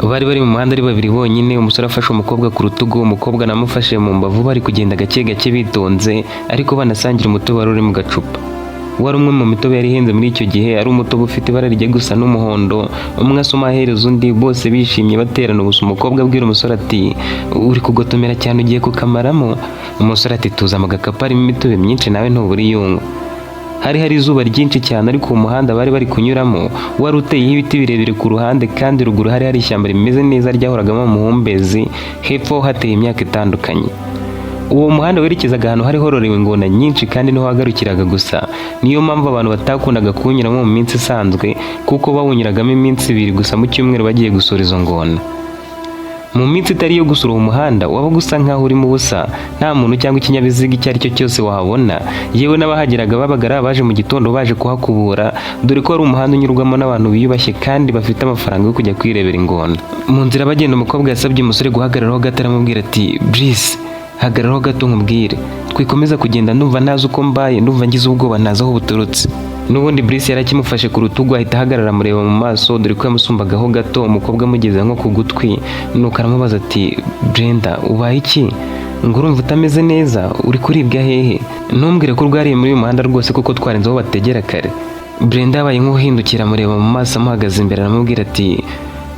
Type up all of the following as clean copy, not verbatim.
Bari bari mu muhanda ari babiri bonyine, umusore afashe umukobwa ku rutugu, umukobwa anamufashe mu mbavu, bari kugenda gake gake bitonze, ariko banasangira umutobe wari uri mu gacupa. Wari umwe mu mitobe yari ihenze muri icyo gihe, ari umutobe ufite ibara rijya gusa n'umuhondo. Umwe asoma ahereza undi, bose bishimye baterana ubusa. Umukobwa abwira umusore ati: "Uri kugotomera cyane, ugiye kukamaramo." Umusore ati: "Tuza, mu gakapu harimo imitobe myinshi, nawe ntubura iyo unywa." Hari hari izuba ryinshi cyane, ariko uwo muhanda bari bari kunyuramo wari uteyeho ibiti birebire ku ruhande, kandi ruguru hari hari ishyamba rimeze neza ryahoragamo amahumbezi, hepfo hateye imyaka itandukanye. Uwo muhanda werekezaga ahantu hari hororewe ingona nyinshi, kandi niho wagarukiraga gusa. Niyo mpamvu abantu batakundaga kuwunyuramo mu minsi isanzwe, kuko bawunyuragamo iminsi 2 gusa mu cyumweru bagiye gusura izo ngona. Mu minsi itari iyo gusura uwo muhanda, wabaga usa nkaho urimo ubusa, nta muntu cyangwa ikinyabiziga icyo ari cyo cyose wahabona. Yewe, n'abahageraga babaga ari abaje mu gitondo baje kuhakubura, dore ko wari umuhanda unyurwamo n'abantu biyubashye kandi bafite amafaranga yo kujya kwirebera ingona. Mu nzira bagenda, umukobwa yasabye umusore guhagararaho gato, aramubwira ati: "Brice, hagararaho gato nkubwire, twikomeza kugenda, ndumva ntazi uko mbaye, ndumva ngize ubwoba ntazi aho buturutse." N'ubundi Brice yari akimufashe ku rutugu, ahita ahagarara amureba mu maso, dore ko yamusumbagaho gato. Umukobwa amugeze nko ku gutwi, nuko aramubaza ati: "Brenda, ubaye iki? Ngo urumva utameze neza? Uri kuribwa hehe? Ntumbwire ko urwariye muri uyu muhanda rwose, kuko twarenze aho bategera kare." Brenda yabaye nk'uhindukira, amureba mu maso amuhagaze imbere, aramubwira ati: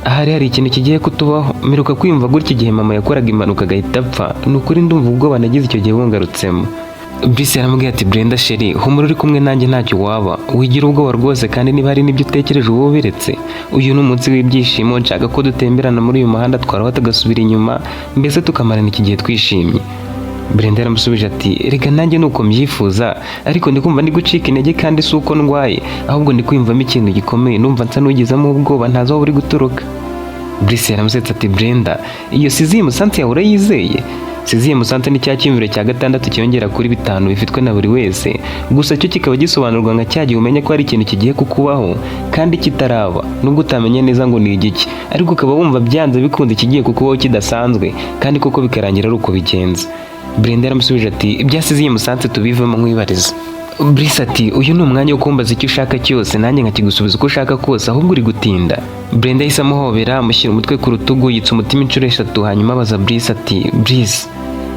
"Ahari hari ikintu kigiye kutubaho. Mperuka kwiyumva gutya igihe mama yakoraga impanuka agahita apfa. Ni ukuri ndumva ubwoba nagize icyo gihe bungarutsemo." Brice yaramubwiye ati: "Brenda chérie, humura, uri kumwe nanjye ntacyo waba, wigira ubwoba rwose, kandi niba hari n'ibyo utekereje uba ubiretse. Uyu ni umunsi w'ibyishimo, nshaka ko dutemberana muri uyu muhanda, twaraho tugasubira inyuma, mbese tukamarana iki gihe twishimye." Brenda yaramusubije ati: "Reka nanjye nuko mbyifuza, ariko ndi kumva ndi gucika intege, kandi si uko ndwaye, ahubwo ndi kwiyumvamo ikintu gikomeye, numva nsa n'ugizemo ubwoba ntazi aho buri guturuka." Brice yaramusetse ati: "Brenda, iyo sixième sens yawe urayizeye?" Sixième sens ni cya cyiyumviro cya gatandatu cyiyongera kuri bitanu bifitwe na buri wese, gusa cyo kikaba gisobanurwa nka cya gihe umenya ko hari ikintu kigiye kukubaho kandi kitaraba, nubwo utamenya neza ngo ni igiki, ariko ukaba wumva byanze bikunze ikigiye kukubaho kidasanzwe, kandi koko bikarangira ari uko bigenze. Brenda yaramusubije ati: "Ibya sixième sens tubivemo, nkwibariza." Brice ati: "Uyu ni umwanya wo kumbaza icyo ushaka cyose, nanjye nkakigusubiza uko ushaka kose, ahubwo uri gutinda." Brenda yahise amuhobera, amushyira umutwe ku rutugu, yitsa umutima inshuro eshatu, hanyuma abaza Brice ati: "Brice,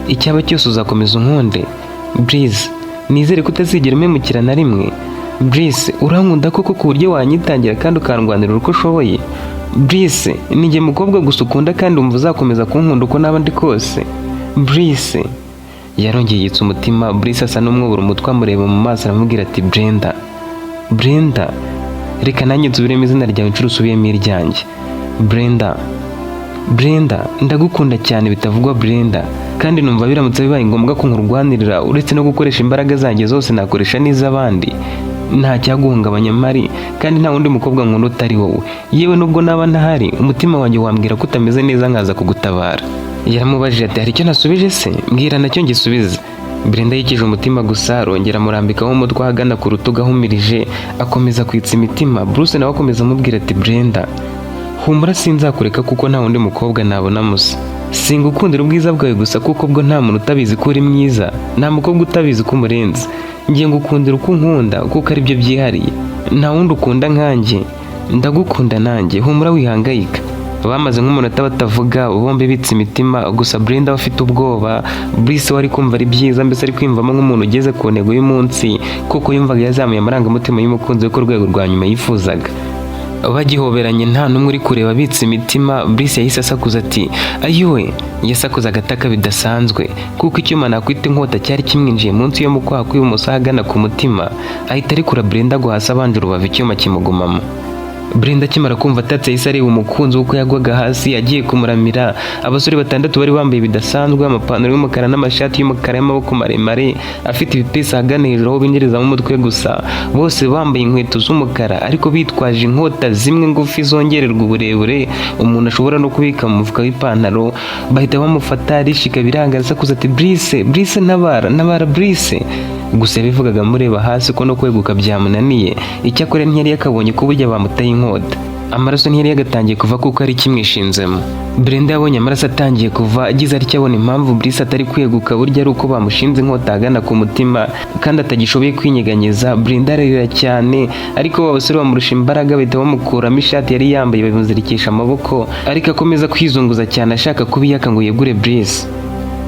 icyaba cyose uzakomeza unkunde? Brice, nizere ko utazigera umpemukira na rimwe. Brice, urankunda koko ku buryo wanyitangira kandi ukandwanirira uko ushoboye? Brice, ni njye mukobwa gusa ukunda, kandi wumva uzakomeza kunkunda uko naba ndi kose? Brice?" Yarongeye yitsa umutima. Brice asa n'umwubura umutwe, amureba mu maso, aramubwira ati: "Brenda, Brenda, reka nanjye nsubiremo izina ryawe inshuro usubiyemo iryanjye. Brenda, Brenda, ndagukunda cyane bitavugwa Brenda, kandi numva biramutse bibaye ngombwa ko nkurwanirira, uretse no gukoresha imbaraga zanjye zose nakoresha n'iz'abandi, nta cyaguhungabanya mpari, kandi nta wundi mukobwa nkunda utari wowe. Yewe, nubwo naba ntahari, umutima wanjye wambwira ko utameze neza, nkaza kugutabara." Yaramubajije ati: "Hari icyo nasubije se? Mbwira nacyo ngisubize." Brenda yikije umutima gusa, arongera amurambikaho umutwe ahagana ku rutugu, ahumirije, akomeza kwitsa imitima. Bruce nawe akomeza amubwira ati: "Brenda, humura, sinzakureka, kuko nta wundi mukobwa nabona musa. Singukundira ubwiza bwawe gusa, kuko bwo nta muntu utabizi ko uri mwiza, nta mukobwa utabizi ko umurenze. Ngiye ngukundira uko unkunda, kuko aribyo byihariye, nta wundi ukunda nkanjye. Ndagukunda nanjye, humura, wihangayika." Bamaze nk'umunota batavuga, bombi bitse imitima gusa. Brenda we afite ubwoba, Brice we ari kumva ari byiza, mbese ari kwiyumvamo nk'umuntu ugeze ku ntego y'umunsi, kuko yumvaga yazamuye amarangamutima y'umukunzi we ku rwego rwa nyuma yifuzaga. Bagihoberanye, nta n'umwe uri kureba, bitse imitima, Brice yahise asakuza ati: "Ayiwe!" Yasakuzaga ataka bidasanzwe, kuko icyuma nakwita inkota cyari kimwinjiye munsi yo mu kwaha kw'ibumoso ahagana ku mutima, ahita arekura Brenda agwa hasi abanje urubavu, icyuma kimugumamo. Brenda akimara kumva atatse, yahise areba umukunzi we uko yagwaga hasi agiye kumuramira. Abasore batandatu bari bambaye bidasanzwe, amapantaro y'umukara n'amashati y'umukara y'amaboko maremare afite ibipesi ahagana hejuru aho binjirizamo umutwe gusa, bose bambaye inkweto z'umukara, ariko bitwaje inkota zimwe ngufi zongererwa uburebure, umuntu ashobora no kubika mu mufuka w'ipantaro, bahita bamufata, arishika biranga, arasakuza ati: "Brice, Brice, ntabara, ntabara Brice!" Gusa yabivugaga amureba hasi, ko no kweguka byamunaniye. Icyakora ntiyari yakabonye ko burya bamuteye inkota. Amaraso ntiyari yagatangiye kuva kuko ari kimwishinzemo. Brenda yabonye amaraso atangiye kuva, agize atya abona impamvu Brice atari kweguka, burya ari uko bamushinze inkota ahagana ku mutima kandi atagishoboye kwinyeganyeza. Brenda ararira cyane, ariko abo basore bamurusha imbaraga, bahita bamukuramo ishati yari yambaye, bamuzirikisha amaboko, ariko akomeza kwizunguza cyane ashaka kubiyaka ngo yegure Brice.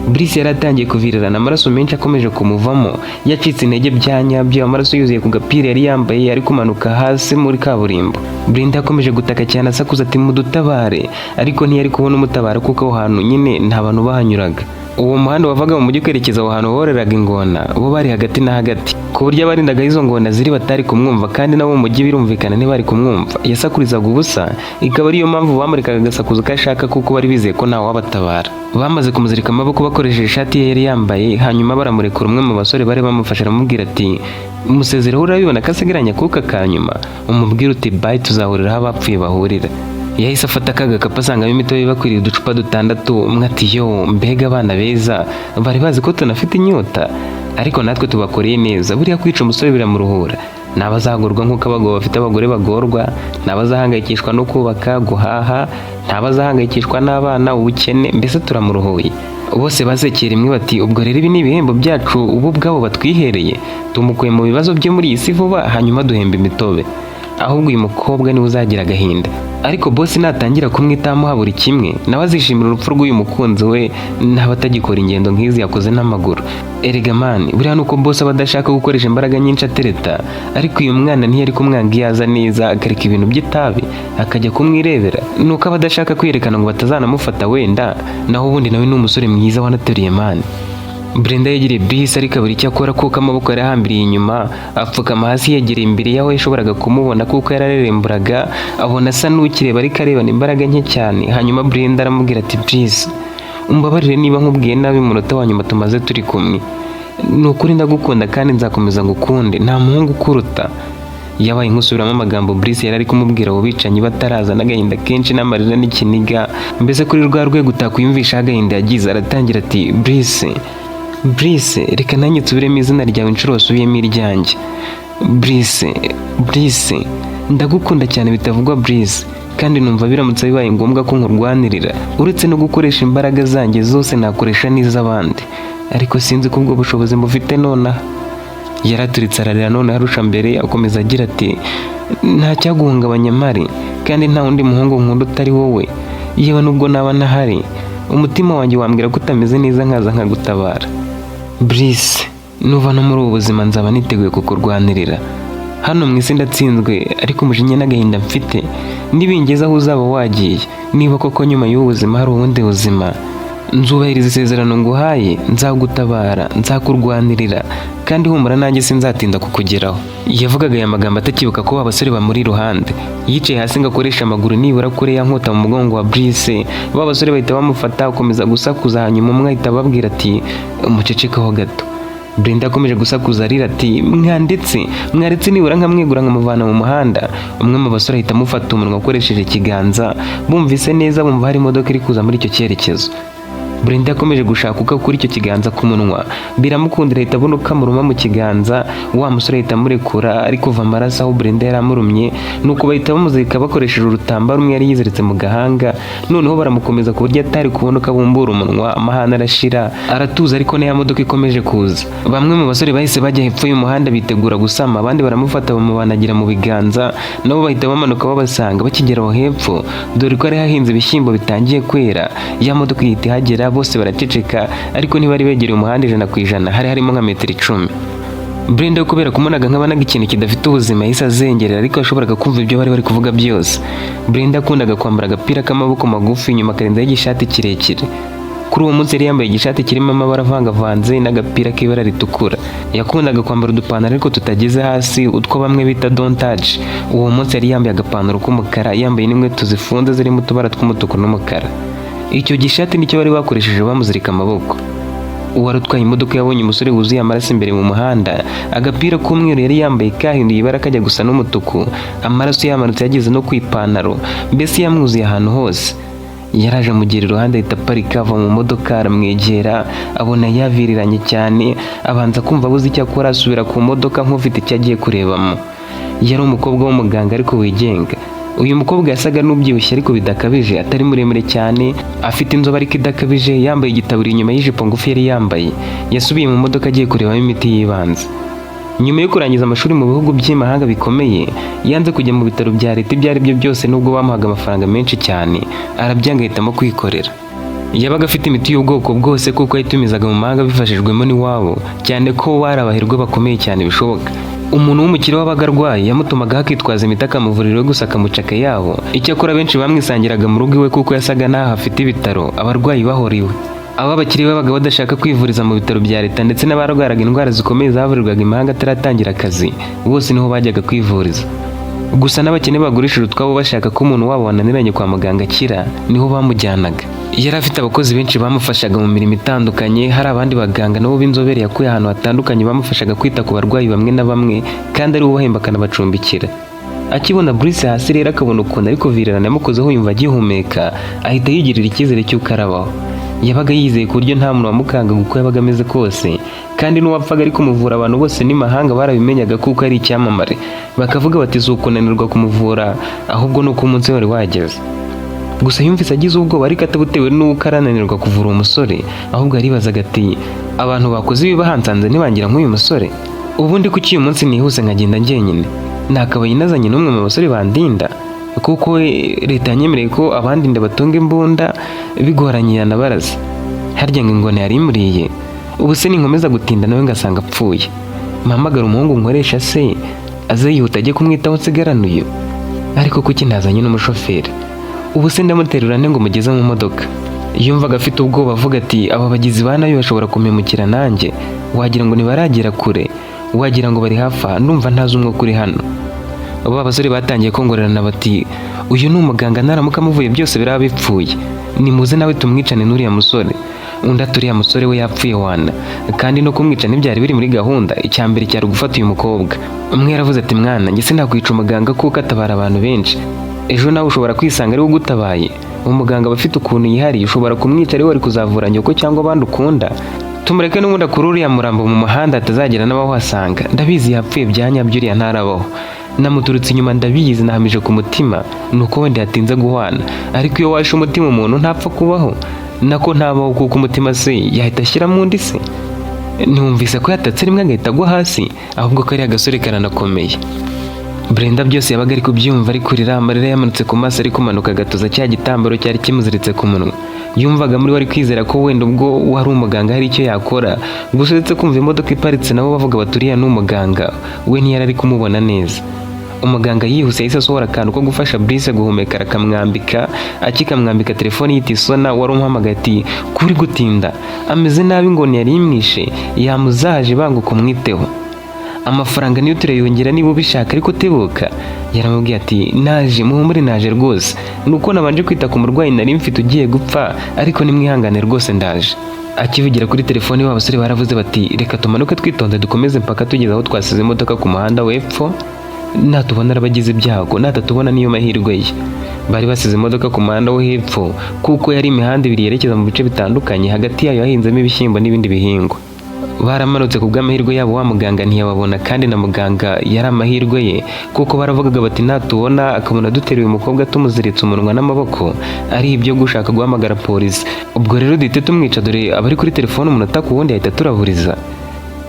Brice yari atangiye kuvirirana, amaraso menshi akomeje kumuvamo, yacitse intege bya nyabyo, amaraso yuzuye ku gapira yari yambaye, ari kumanuka hasi muri kaburimbo. Brenda yakomeje gutaka cyane asakuza ati: "Mudutabare," ariko ntiyari kubona umutabara kuko aho hantu nyine nta bantu bahanyuraga. Uwo muhanda wavaga mu mujyi kwerekeza aho hantu bororeraga ingona, bo bari hagati na hagati, ku buryo abarindaga izo ngona ziri batari kumwumva, kandi nabo mu mujyi birumvikana ntibari kumwumva. Yasakurizaga ubusa, ikaba ariyo mpamvu bamurekaga agasakuza uko ashaka, kuko bari bizeye ko ntawe wabatabara. Bamaze kumuzirika amaboko bakoresheje ishati ye yari yambaye, hanyuma baramurekura. Umwe mu basore bari bamufashe aramubwira ati: "Umusezereho, urabibona ko asigaranye akuka ka nyuma, umubwire uti bye, tuzahurira aho abapfuye bahurira." Yahise afata aka gakapu asangamo imitobe ibakwiriye uducupa dutandatu. Umwe ati: "Yo, mbega abana beza, bari bazi ko tunafite inyota, ariko natwe tubakoreye neza. Buriya kwica umusore biramuruhura, ntabazagorwa nk'uko abagabo bafite abagore bagorwa, ntabazahangayikishwa no kubaka, guhaha, ntabazahangayikishwa n'abana, ubukene, mbese turamuruhuye." Bose basekera rimwe bati: "Ubwo rero ibi ni ibihembo byacu ubu ubwabo batwihereye, tumukuye mu bibazo byo muri iyi si vuba, hanyuma duhemba imitobe. Ahubwo uyu mukobwa niwe uzagira agahinda, ariko bosi natangira kumwitaho amuha buri kimwe, nawe azishimira urupfu rw'uyu mukunzi we, ntaba atagikora ingendo nk'izi yakoze n'amaguru. Erega man, buriya nuko bosi aba adashaka gukoresha imbaraga nyinshi atereta, ariko uyu mwana ntiyari kumwanga iyo aza neza akareka ibintu by'itabi akajya kumwirebera. Nuko aba adashaka kwiyerekana ngo batazanamufata wenda, naho ubundi nawe ni umusore mwiza wanateruye man." Brenda yegereye Brice, ariko abura icyo akora kuko amaboko yari ahambiriye inyuma. Apfukama hasi yegereye imbere y'aho yashoboraga kumubona kuko yarareremburaga, abona asa n'ukireba ariko arebana imbaraga nke cyane. Hanyuma Brenda aramubwira ati: "Brice, umbabarire niba nkubwiye nabi umunota wa nyuma tumaze turi kumwe. Ni ukuri ndagukunda kandi nzakomeza ngukunde, nta muhungu ukuruta." Yabaye nk'usubiramo amagambo Brice yari ari kumubwira abo bicanyi bataraza, n'agahinda kenshi n'amarira n'ikiniga, mbese kuri rwa rwego utakwiyumvisha agahinda yagize. Aratangira ati: "Brice, Brice, reka nanjye nsubiremo izina ryawe inshuro wasubiyemo iryanjye. Brice, Brice, ndagukunda cyane bitavugwa Brice, kandi numva biramutse bibaye ngombwa ko nkurwanirira, uretse no gukoresha imbaraga zanjye zose nakoresha n'iz'abandi, ariko sinzi ko ubwo bushobozi mufite nonaha." Yaraturitse ararira noneho arusha mbere, akomeza agira ati: "Nta cyaguhungabanya mpari, kandi nta wundi muhungu nkunda utari wowe. Yewe nubwo naba ntahari, umutima wanjye wambwira ko utameze neza nkaza nkagutabara. Brice, nuva no muri ubu buzima nzaba niteguye kukurwanirira. Hano mu isi ndatsinzwe, ariko umujinya n'agahinda mfite nibingeza aho uzaba wagiye, niba koko nyuma y'ubu buzima hari ubundi buzima, nzubahiriza isezerano nguhaye, nzagutabara, nzakurwanirira, kandi humura nanjye sinzatinda kukugeraho." Yavugaga aya magambo atakibuka ko abasore bamuri iruhande. Yicaye hasi ngo akoreshe amaguru nibura kure ya nkota mu mugongo wa Brice. Ba basore bahita bamufata, akomeza gusakuza, hanyuma umwe ahita ababwira ati: "Umucecekaho gato." Brenda akomeje gusakuza arira ati: "Mwandetse, mwaretse nibura nkamwegura nkamuvana mu muhanda." Umwe mu basore ahita amufata umunwa akoresheje ikiganza. Bumvise neza, bumva hari imodoka iri kuza muri icyo cyerekezo. Brenda yakomeje gushaka uko akura icyo kiganza ku munwa, biramukundira, ahita abona uko amuruma mu kiganza. Wa musore ahita amurekura, ari kuva amaraso aho Brenda yari amurumye. Nuko bahita bamuzirika bakoresheje urutambaro umwe yari yiziritse mu gahanga, noneho baramukomeza ku buryo atari kubona uko abumbura umunwa. Amahane arashira, aratuza, ariko niya modoka ikomeje kuza. Bamwe mu basore bahise bajya hepfo y'umuhanda bitegura gusama, abandi baramufata bamubanagira mu biganza, nabo bahita bamanuka babasanga. Bakigera aho hepfo, dore ko hari hahinze ibishyimbo bitangiye kwera, ya modoka ihita ihagera, bose baraceceka, ariko ntibari begereye umuhanda 100%, hari harimo nka metero 10. Brenda kubera kumunaga nk'abanaga ikintu kidafite ubuzima, yahise azengerera, ariko yashoboraga kumva ibyo bari bari kuvuga byose. Brenda yakundaga kwambara agapira k'amaboko magufi, inyuma akarenzaho igishati kirekire. Kuri uwo munsi yari yambaye igishati kirimo amabara avangavanze n'agapira k'ibara ritukura. Yakundaga kwambara udupantaro ariko tutageze hasi, utwo bamwe bita don't touch. Uwo munsi yari yambaye agapantaro k'umukara, yambaye n'inkweto zifunze zirimo utubara tw'umutuku n'umukara. Icyo gishati nicyo bari bakoresheje bamuzirika amaboko. Uwari utwaye imodoka yabonye umusore wuzuye amaraso imbere mu muhanda, agapira k'umweru yari yambaye kahinduye ibara kajya gusa n'umutuku, amaraso yamanutse yageze no ku ipantaro, mbese yamwuzuye ahantu hose. Yaraje amugera iruhande, ahita aparika, ava mu modoka, aramwegera, abona yaviriranye cyane, abanza kumva abuze icyo akora, asubira ku modoka nk'ufite icyo agiye kurebamo. Yari umukobwa w'umuganga ariko wigenga. Uyu mukobwa yasaga n'ubyibushye ariko bidakabije, atari muremure cyane, afite inzobe ariko idakabije, yambaye igitaburiya inyuma y'ijipo ngufi yari yambaye. Yasubiye mu modoka agiye kurebamo imiti y'ibanze. Nyuma yo kurangiza amashuri mu bihugu by'imahanga bikomeye, yanze kujya mu bitaro bya leta ibyo ari byo byose, nubwo bamuhaga amafaranga menshi cyane, arabyanga, ahitamo kwikorera. Yabaga afite imiti y'ubwoko bwose kuko yayitumizaga mu mahanga bifashijwemo n'iwabo, cyane ko bari abaherwe bakomeye cyane bishoboka. Umuntu w'umukire wabaga arwaye yamutumagaho akitwaza imiti, akamuvurira iwe gusa, akamuca akayabo. Icyakora benshi bamwisangiraga mu rugo iwe kuko yasaga n'aho afite ibitaro, abarwayi bahora iwe. Abo abakire babaga badashaka kwivuriza mu bitaro bya leta, ndetse n'abarwaraga indwara zikomeye zavurirwaga imahanga ataratangira akazi, bose niho bajyaga kwivuriza. Gusa n'abakene bagurishije utwabo bashaka ko umuntu wabo wananiranye kwa muganga akira, niho bamujyanaga. Yari afite abakozi benshi bamufashaga mu mirimo itandukanye. Hari abandi baganga nabo b'inzobere yakuye ahantu hatandukanye bamufashaga kwita ku barwayi bamwe na bamwe, kandi ari we ubahemba akanabacumbikira. Akibona Bruce hasi rero, akabona ukuntu ari kuvirirana, yamukozeho yumva agihumeka, ahita yigirira icyizere cy'uko arabaho. Yabaga yizeye ku buryo nta muntu wamukangaga uko yabaga ameze kose, kandi n'uwapfaga ari kumuvura, abantu bose n'imahanga barabimenyaga kuko ari icyamamare, bakavuga bati si ukunanirwa kumuvura, ahubwo ni uko umunsi wari wageze. Gusa yumvise agize ubwoba, ariko atabutewe n'uko arananirwa kuvura uwo musore, ahubwo yaribazaga ati abantu bakoze ibi bahansanze ntibangira nk'uyu musore? Ubundi kuki uyu munsi nihuse nkagenda njyenyine? Nakabaye nazanye n'umwe mu basore bandinda, kuko leta yanyemereye ko abandinda batunga imbunda, bigoranye yanabaraza. Harya ngo ingona yari imuriye? Ubu se ninkomeza gutinda nawe ngasanga apfuye? Mpamagara umuhungu nkoresha se aze yihuta ajye kumwitaho, nsigarane uyu. Ariko kuki ntazanye n'umushoferi? Ubu se ndamuterura nte ngo mugeze mu modoka? Yumvaga afite ubwoba, avuga ati aba bagizi ba nabi bashobora kumpemukira nanjye. Wagira ngo ntibaragera kure, wagira ngo bari hafi aha, ndumva ntazi umwuka uri hano. Abo basore batangiye kongorerana bati uyu ni umuganga, naramuka amuvuye byose biraba bipfuye, nimuze nawe tumwicane n'uriya musore. Undi ati uriya musore we yapfuye wana, kandi no kumwica ntibyari biri muri gahunda, icya mbere cyari gufata uyu mukobwa. Umwe yaravuze ati mwana, njye sinakwica umuganga kuko atabara abantu benshi, ejo nawe ushobora kwisanga ariwe ugutabaye. Umuganga aba afite ukuntu yihariye, ushobora kumwica ariwe wari kuzavura nyoko cyangwa abandi ukunda. Tumureke n'ubundi akure uriya murambo mu muhanda, atazagira n'abawuhasanga. Ndabizi yapfuye bya nyabyo, uriya ntarabaho, namuturutse inyuma, ndabizi, nahamije ku mutima, ni uko wenda yatinze guhwana. Ariko iyo washe umutima umuntu ntapfa kubaho, nako ntabaho, kuko umutima se yahita ashyiramo undi? Se ntiwumvise ko yatatse rimwe agahita agwa hasi? Ahubwo kariya gasore karanakomeye. Brenda byose yabaga ari kubyumva ari kurira, amarira yamanutse ku maso, ari kumanuka agatoza cya gitambaro cyari kimuziritse ku munwa. Yumvaga muri we ari kwizera ko wenda ubwo wari umuganga hari icyo yakora. Gusa uretse kumva imodoka iparitse nabo bavuga bati uriya ni umuganga, we ntiyari ari kumubona neza. Umuganga yihuse yahise asohora akantu ko gufasha Brice guhumeka, arakamwambika. Akikamwambika, telefone yita isona. Wari umuhamagaye ati kuri gutinda, ameze nabi, ngo yari imwishe, yamuzahaje, banguka umwiteho, amafaranga niyo turayongera niba ubishaka, ariko tebuka. Yaramubwiye ati naje, muhumure, naje rwose, nuko nabanje kwita ku murwayi nari mfite ugiye gupfa, ariko nimwihangane rwose ndaje. Akivugira kuri telefone, ba basore baravuze bati reka tumanuke twitonze, dukomeze mpaka tugeze aho twasize imodoka ku muhanda w'epfo, natubona arabagize ibyago, natatubona niyo mahirwe ye. Bari basize imodoka ku muhanda wo hepfo, kuko yari imihanda ibiri yerekeza mu bice bitandukanye, hagati yayo hahinzemo ibishyimbo n'ibindi bihingwa. Baramanutse, ku bw'amahirwe yabo wa muganga ntiyababona, kandi na muganga yari amahirwe ye, kuko baravugaga bati natubona akabona duteruye umukobwa tumuziritse umunwa n'amaboko, ari ibyo gushaka guhamagara polisi. Ubwo rero duhite tumwica, dore abari kuri telefone umunota ku wundi, ahita turaburiza.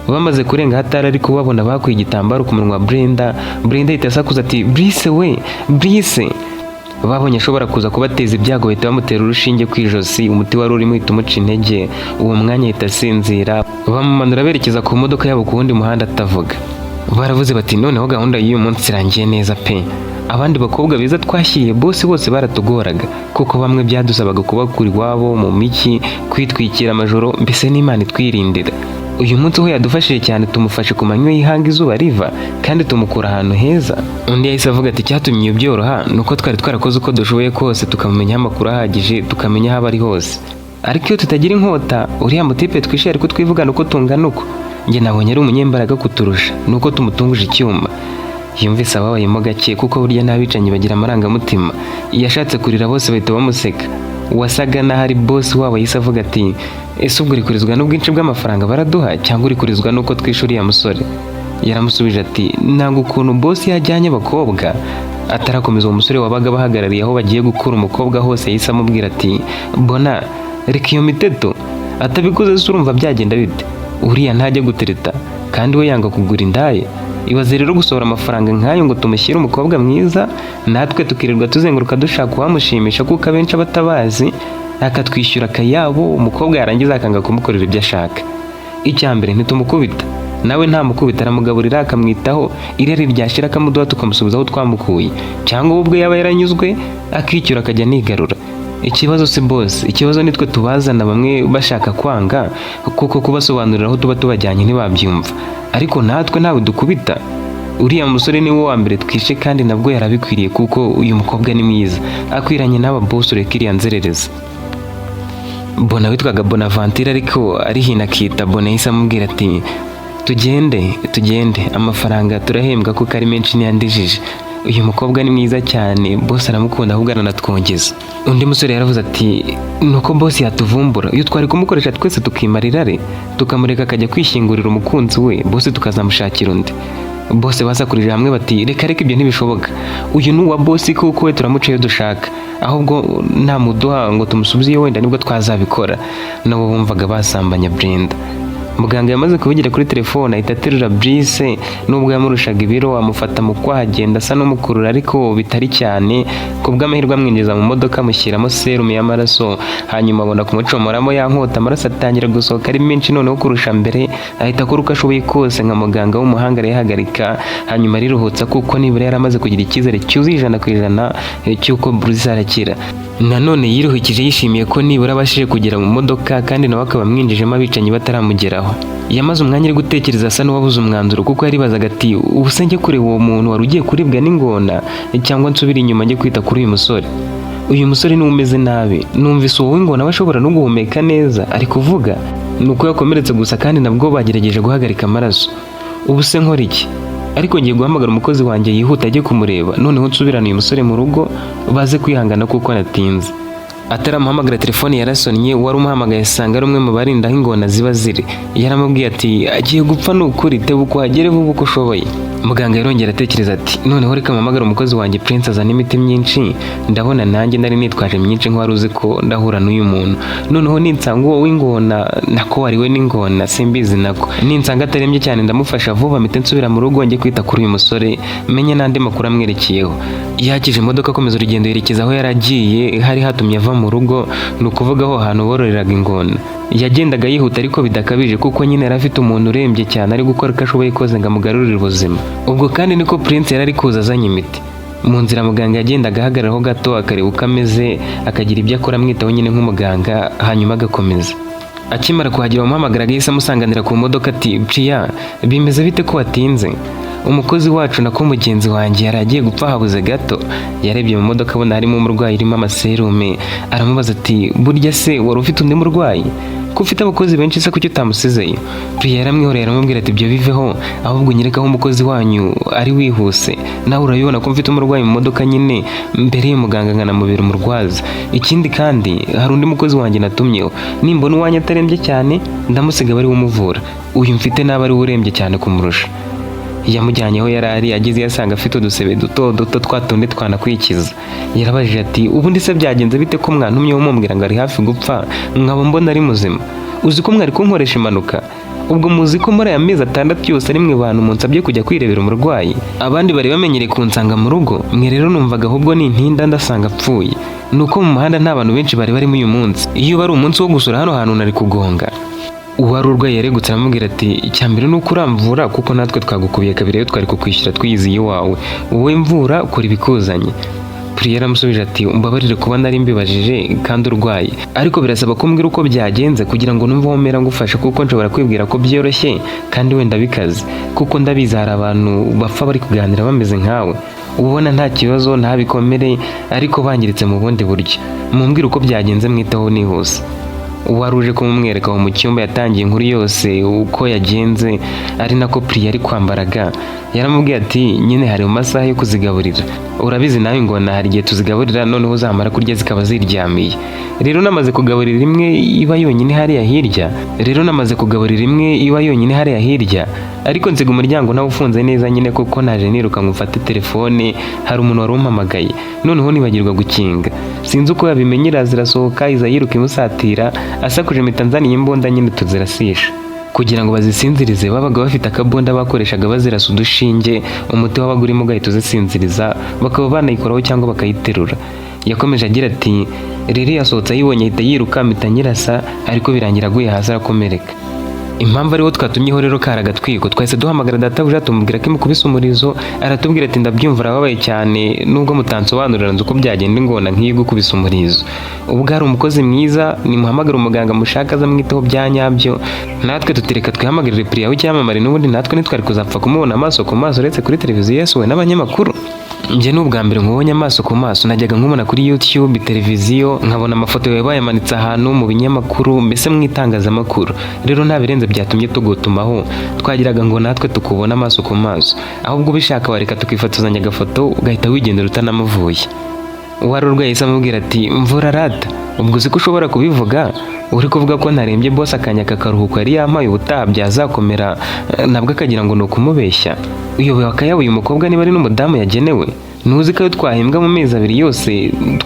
Bamaze kurenga hatari ari kubabona, bakuye igitambaro ku munwa wa Brenda. Brenda ahita asakuza ati Brice we, Brice! Babonye ashobora kuza kubateza ibyago, bahita bamutera urushinge ku ijosi, umuti wari urimo uhita umuca intege, uwo mwanya ahita asinzira. Bamumanura berekeza ku modoka yabo ku wundi muhanda atavuga. Baravuze bati noneho gahunda y'uyu munsi irangiye neza pe. Abandi bakobwa beza twashyiriye bose bose baratugoraga, kuko bamwe byadusabaga kubakura iwabo mu miki, kwitwikira amajoro, mbese n'Imana itwirindira. Uyu munsi ho yadufashije cyane, tumufashe ku manywa y'ihanga izuba riva, kandi tumukura ahantu heza. Undi yahise avuga ati icyatumye iyo byoroha ni uko twari twarakoze uko dushoboye kose, tukamumenyaho amakuru ahagije, tukamenya aho aba ari hose. Ariko iyo tutagira inkota, uriya mutipe twishyira ari kutwivugana uko tungana uko, njye nabonye ari umunyembaraga kuturusha, ni uko tumutunguje icyuma. Yumvise ababayemo gake, kuko burya n'abicanyi bagira amarangamutima. Yashatse kurira, bose bahita bamuseka. Uwasaga n'aho ari bosi wabo yahise avuga ati ese ubwo uri kurizwa n'ubwinshi bw'amafaranga baraduha, cyangwa uri kurizwa n'uko twishe uriya musore? Yaramusubije ati: "Ntabwo ukuntu boss yajyanye abakobwa." Atarakomeza, uwo musore wabaga bahagarariye aho bagiye gukura umukobwa hose yahise amubwira ati: "Bona, reka iyo miteto. Atabikoze se urumva byagenda bite? Uriya ntajya gutereta kandi we yanga kugura indaya. Ibaze rero gusohora amafaranga nk'ayo ngo tumushyire umukobwa mwiza, natwe tukirirwa tuzenguruka dushaka uwamushimisha, kuko abenshi aba atabazi, akatwishyura akayabo, umukobwa yarangiza akanga kumukorera ibyo ashaka. Icya mbere, ntitumukubita, nawe ntamukubita, aramugaburira, akamwitaho, irari ryashira akamuduha, tukamusubiza aho twamukuye, cyangwa we ubwe yaba yaranyuzwe akicyura akajya anigarura. Ikibazo si boss, ikibazo nitwe tubazana, bamwe bashaka kwanga kuko kubasobanurira aho tuba tubajyanye ntibabyumva, ariko natwe ntawe dukubita. Uriya musore ni we wa mbere twishe, kandi nabwo yarabikwiriye kuko uyu mukobwa ni mwiza, akwiranye n'aba boss. Ureka iriya nzererezi." Bona witwaga Bonaventure ariko arihina akita Bona yahise amubwira ati: "Tugende, tugende, amafaranga turahembwa kuko ari menshi ntiyandijije. Uyu mukobwa ni mwiza cyane, boss aramukunda, ahubwo aranatwongeza." Undi musore yaravuze ati: "Nuko boss yatuvumbura, iyo twari kumukoresha twese tukimara irari, tukamureka akajya kwishyingurira umukunzi we, boss tukazamushakira undi." Bose basakurije hamwe bati: "Reka reka, ibyo ntibishoboka. Uyu ni uwa boss kuko we turamuca iyo dushaka. Ahubwo namuduha ngo tumusubize iyo, wenda nibwo twazabikora." Nabo bumvaga basambanya Brenda. Muganga yamaze kuvugira kuri telefone ahita aterura Brice, nubwo yamurushaga ibiro, amufata mu kwaha, agenda asa n'umukurura ariko bitari cyane. Ku bw'amahirwe amwinjiza mu modoka, amushyiramo serumu y'amaraso, hanyuma abona kumucomoramo ya nkota. Amaraso atangira gusohoka ari menshi noneho kurusha mbere. Ahita akora uko ashoboye kose nka muganga w'umuhanga, arayihagarika, hanyuma ariruhutsa, kuko nibura yari amaze kugira icyizere cyuzuye 100% cy'uko Bruce arakira. Nanone yiruhukije yishimiye ko nibura abashije kugera mu modoka, kandi nawe akaba amwinjijemo abicanyi bataramugeraho. Yamaze umwanya ari gutekereza, asa n'uwabuze umwanzuro, kuko yaribazaga ati: "Ubu se njye kureba uwo muntu wari ugiye kuribwa n'ingona, cyangwa nsubire inyuma njye kwita kuri uyu musore? Uyu musore niwe umeze nabi. Numvise uwo w'ingona we ashobora no guhumeka neza, ari kuvuga, ni uko yakomeretse gusa, kandi nabwo bagerageje guhagarika amaraso. Ubu se nkora iki? Ariko ngiye guhamagara umukozi wanjye yihuta ajye kumureba, noneho nsubirane uyu musore mu rugo, baze kwihangana kuko natinze." Ataramuhamagara, telefone yarasonnye. Wari umuhamagaye asanga ari umwe mu barinda aho ingona ziba ziri. Yaramubwiye ati: "Agiye gupfa, ni ukuri, tebuka uhagere vuba uko ushoboye." Muganga yarongera atekereza ati: "Noneho reka mpamagare umukozi wanjye Prince azana imiti myinshi. Ndabona nanjye nari nitwaje myinshi nk'uwari uzi ko ndahura n'uyu muntu. Noneho ninsanga uwo w'ingona, nako wariwe n'ingona, simbizi, nako ninsanga atarembye cyane, ndamufasha vuba, mpite nsubira mu rugo njye kwita kuri uyu musore, menye n'andi makuru amwerekeyeho." Yakije imodoka, akomeza urugendo yerekeza aho yari agiye, hari hatumye ava mu rugo, ni ukuvuga aho hantu bororeraga ingona. Yagendaga yihuta ariko bidakabije, kuko nyine yari afite umuntu urembye cyane, ari gukora uko ashoboye kose ngo amugarurire ubuzima. Ubwo kandi niko Prince yari ari kuza azanye imiti. Mu nzira muganga yagendaga ahagararaho gato, akareba uko ameze, akagira ibyo akora amwitaho nyine nk'umuganga, hanyuma agakomeza. Akimara kuhagera, wamuhamagaraga yahise amusanganira ku modoka ati: "Priya, bimeze bite ko watinze? Umukozi wacu, nako mugenzi wanjye, yari agiye gupfa, habuze gato." Yarebye mu modoka abona harimo umurwayi urimo amaserume, aramubaza ati: "Burya se wari ufite undi murwayi? Ko ufite abakozi benshi se, kuki utamusizeyo?" Priya yaramwihoreye, aramubwira ati: "Ibyo biveho, ahubwo nyereka aho umukozi wanyu ari wihuse. Nawe urabibona ko mfite umurwayi mu modoka nyine, mbere muganga nkanamubera umurwaza. Ikindi kandi hari undi mukozi wanjye natumyeho. Nimbona uwanjye atarembye cyane, ndamusiga bari umuvura. Uyu mfite naba ari we urembye cyane kumurusha." Yamujyanye aho yari ari, ageze yasanga afite udusebe duto duto, twa tundi twanakwikiza. Yarabajije ati: "Ubundi se byagenze bite ko mwantumyeho mumbwira ngo ari hafi gupfa, nkaba mbona ari muzima? Uzi ko mwari kunkoresha impanuka? Ubwo muzi ko muri aya mezi 6 yose ari mwe bantu munsabye kujya kwirebera umurwayi? Abandi bari bamenyereye kunsanga mu rugo, mwe rero numvaga ahubwo nintinda ndasanga apfuye. Ni uko mu muhanda nta bantu benshi bari barimo uyu munsi. Iyo uba ari umunsi wo gusura hano hantu nari kugonga." Uwari urwaye yaregutse, aramubwira ati: "Icya mbere ni uko uramvura, kuko natwe twagukubiye kabiri iyo twari kukwishyura twiyiziye iwawe. Wowe mvura, ukora ibikuzanye." Priya yaramusubije ati: "Umbabarire kuba nari mbibajije kandi urwaye, ariko birasaba ko mbwira uko byagenze kugira ngo numve aho mera ngufashe, kuko nshobora kwibwira ko byoroshye kandi wenda bikaze, kuko ndabizi hari abantu bapfa bari kuganira bameze nkawe, ubona nta kibazo, nta bikomere, ariko bangiritse mu bundi buryo. Mumbwire uko byagenze mwiteho nihuse." Uwari uje kumumwereka aho mu cyumba yatangiye inkuru yose uko yagenze, ari nako Priya ari kwambaraga. Yaramubwiye ati: "Nyine hari mu masaha yo kuzigaburira. Urabizi nawe, ingona hari igihe tuzigaburira, noneho zamara kurya zikaba ziryamiye. Rero namaze kugaburira imwe iba yonyine hariya hirya, rero namaze kugaburira imwe iba yonyine hariya hirya, ariko nsiga umuryango nawe ufunze neza nyine, kuko naje niruka ngo mfate telefone, hari umuntu wari umpamagaye, noneho nibagirwa gukinga. Sinzi uko yabimenye, iraza irasohoka, iza yiruka imusatira, asakuje, mpita nzaniye imbunda nyine tuzirasisha." Kugira ngo bazisinzirize babaga bafite akabunda bakoreshaga bazirasa udushinge, umuti wabaga urimo ugahita uzisinziriza, bakaba banayikoraho cyangwa bakayiterura. Yakomeje agira ati: "Rero yasohotse ayibonye ahita yiruka, mpita nyirasa, ariko birangira aguye hasi arakomereka. Impamvu ariwo twatumyeho rero kari agatwiko. Twahise duhamagara databuja, tumubwira ko imukubise umurizo. Aratubwira ati: 'Ndabyumva, arababaye cyane, nubwo mutansobanurira nzi uko byagenda ingona nk'iyo igukubise umurizo. Ubwo hari umukozi mwiza, nimuhamagare umuganga mushaka aza amwiteho bya nyabyo.' Natwe tutereka twihamagarire Priya w'icyamamare, n'ubundi natwe ntitwari kuzapfa kumubona amaso ku maso uretse kuri televiziyo yasuwe n'abanyamakuru. Njye ni ubwa mbere nkubonye amaso ku maso. Najyaga nkubona kuri YouTube, televiziyo, nkabona amafoto yawe bayamanitse ahantu mu binyamakuru, mbese mu itangazamakuru. Rero nta birenze byatumye tugutumaho, twagiraga ngo natwe tukubone amaso ku maso. Ahubwo ubishaka wareka tukifotozanya agafoto, ugahita wigendera utanamuvuye." Uwari urwaye yahise amubwira ati: "Mvura rata, ubwo uzi ko ushobora kubivuga uri kuvuga ko ntarembye, boss akanyaka akaruhuko yari yampaye, ubutaha byazakomera, nabwo akagira ngo ni ukumubeshya. Uyobewe akayabo uyu mukobwa niba ari n'umudamu yagenewe? Ntuzi ko ayo twahembwa mu mezi 2 yose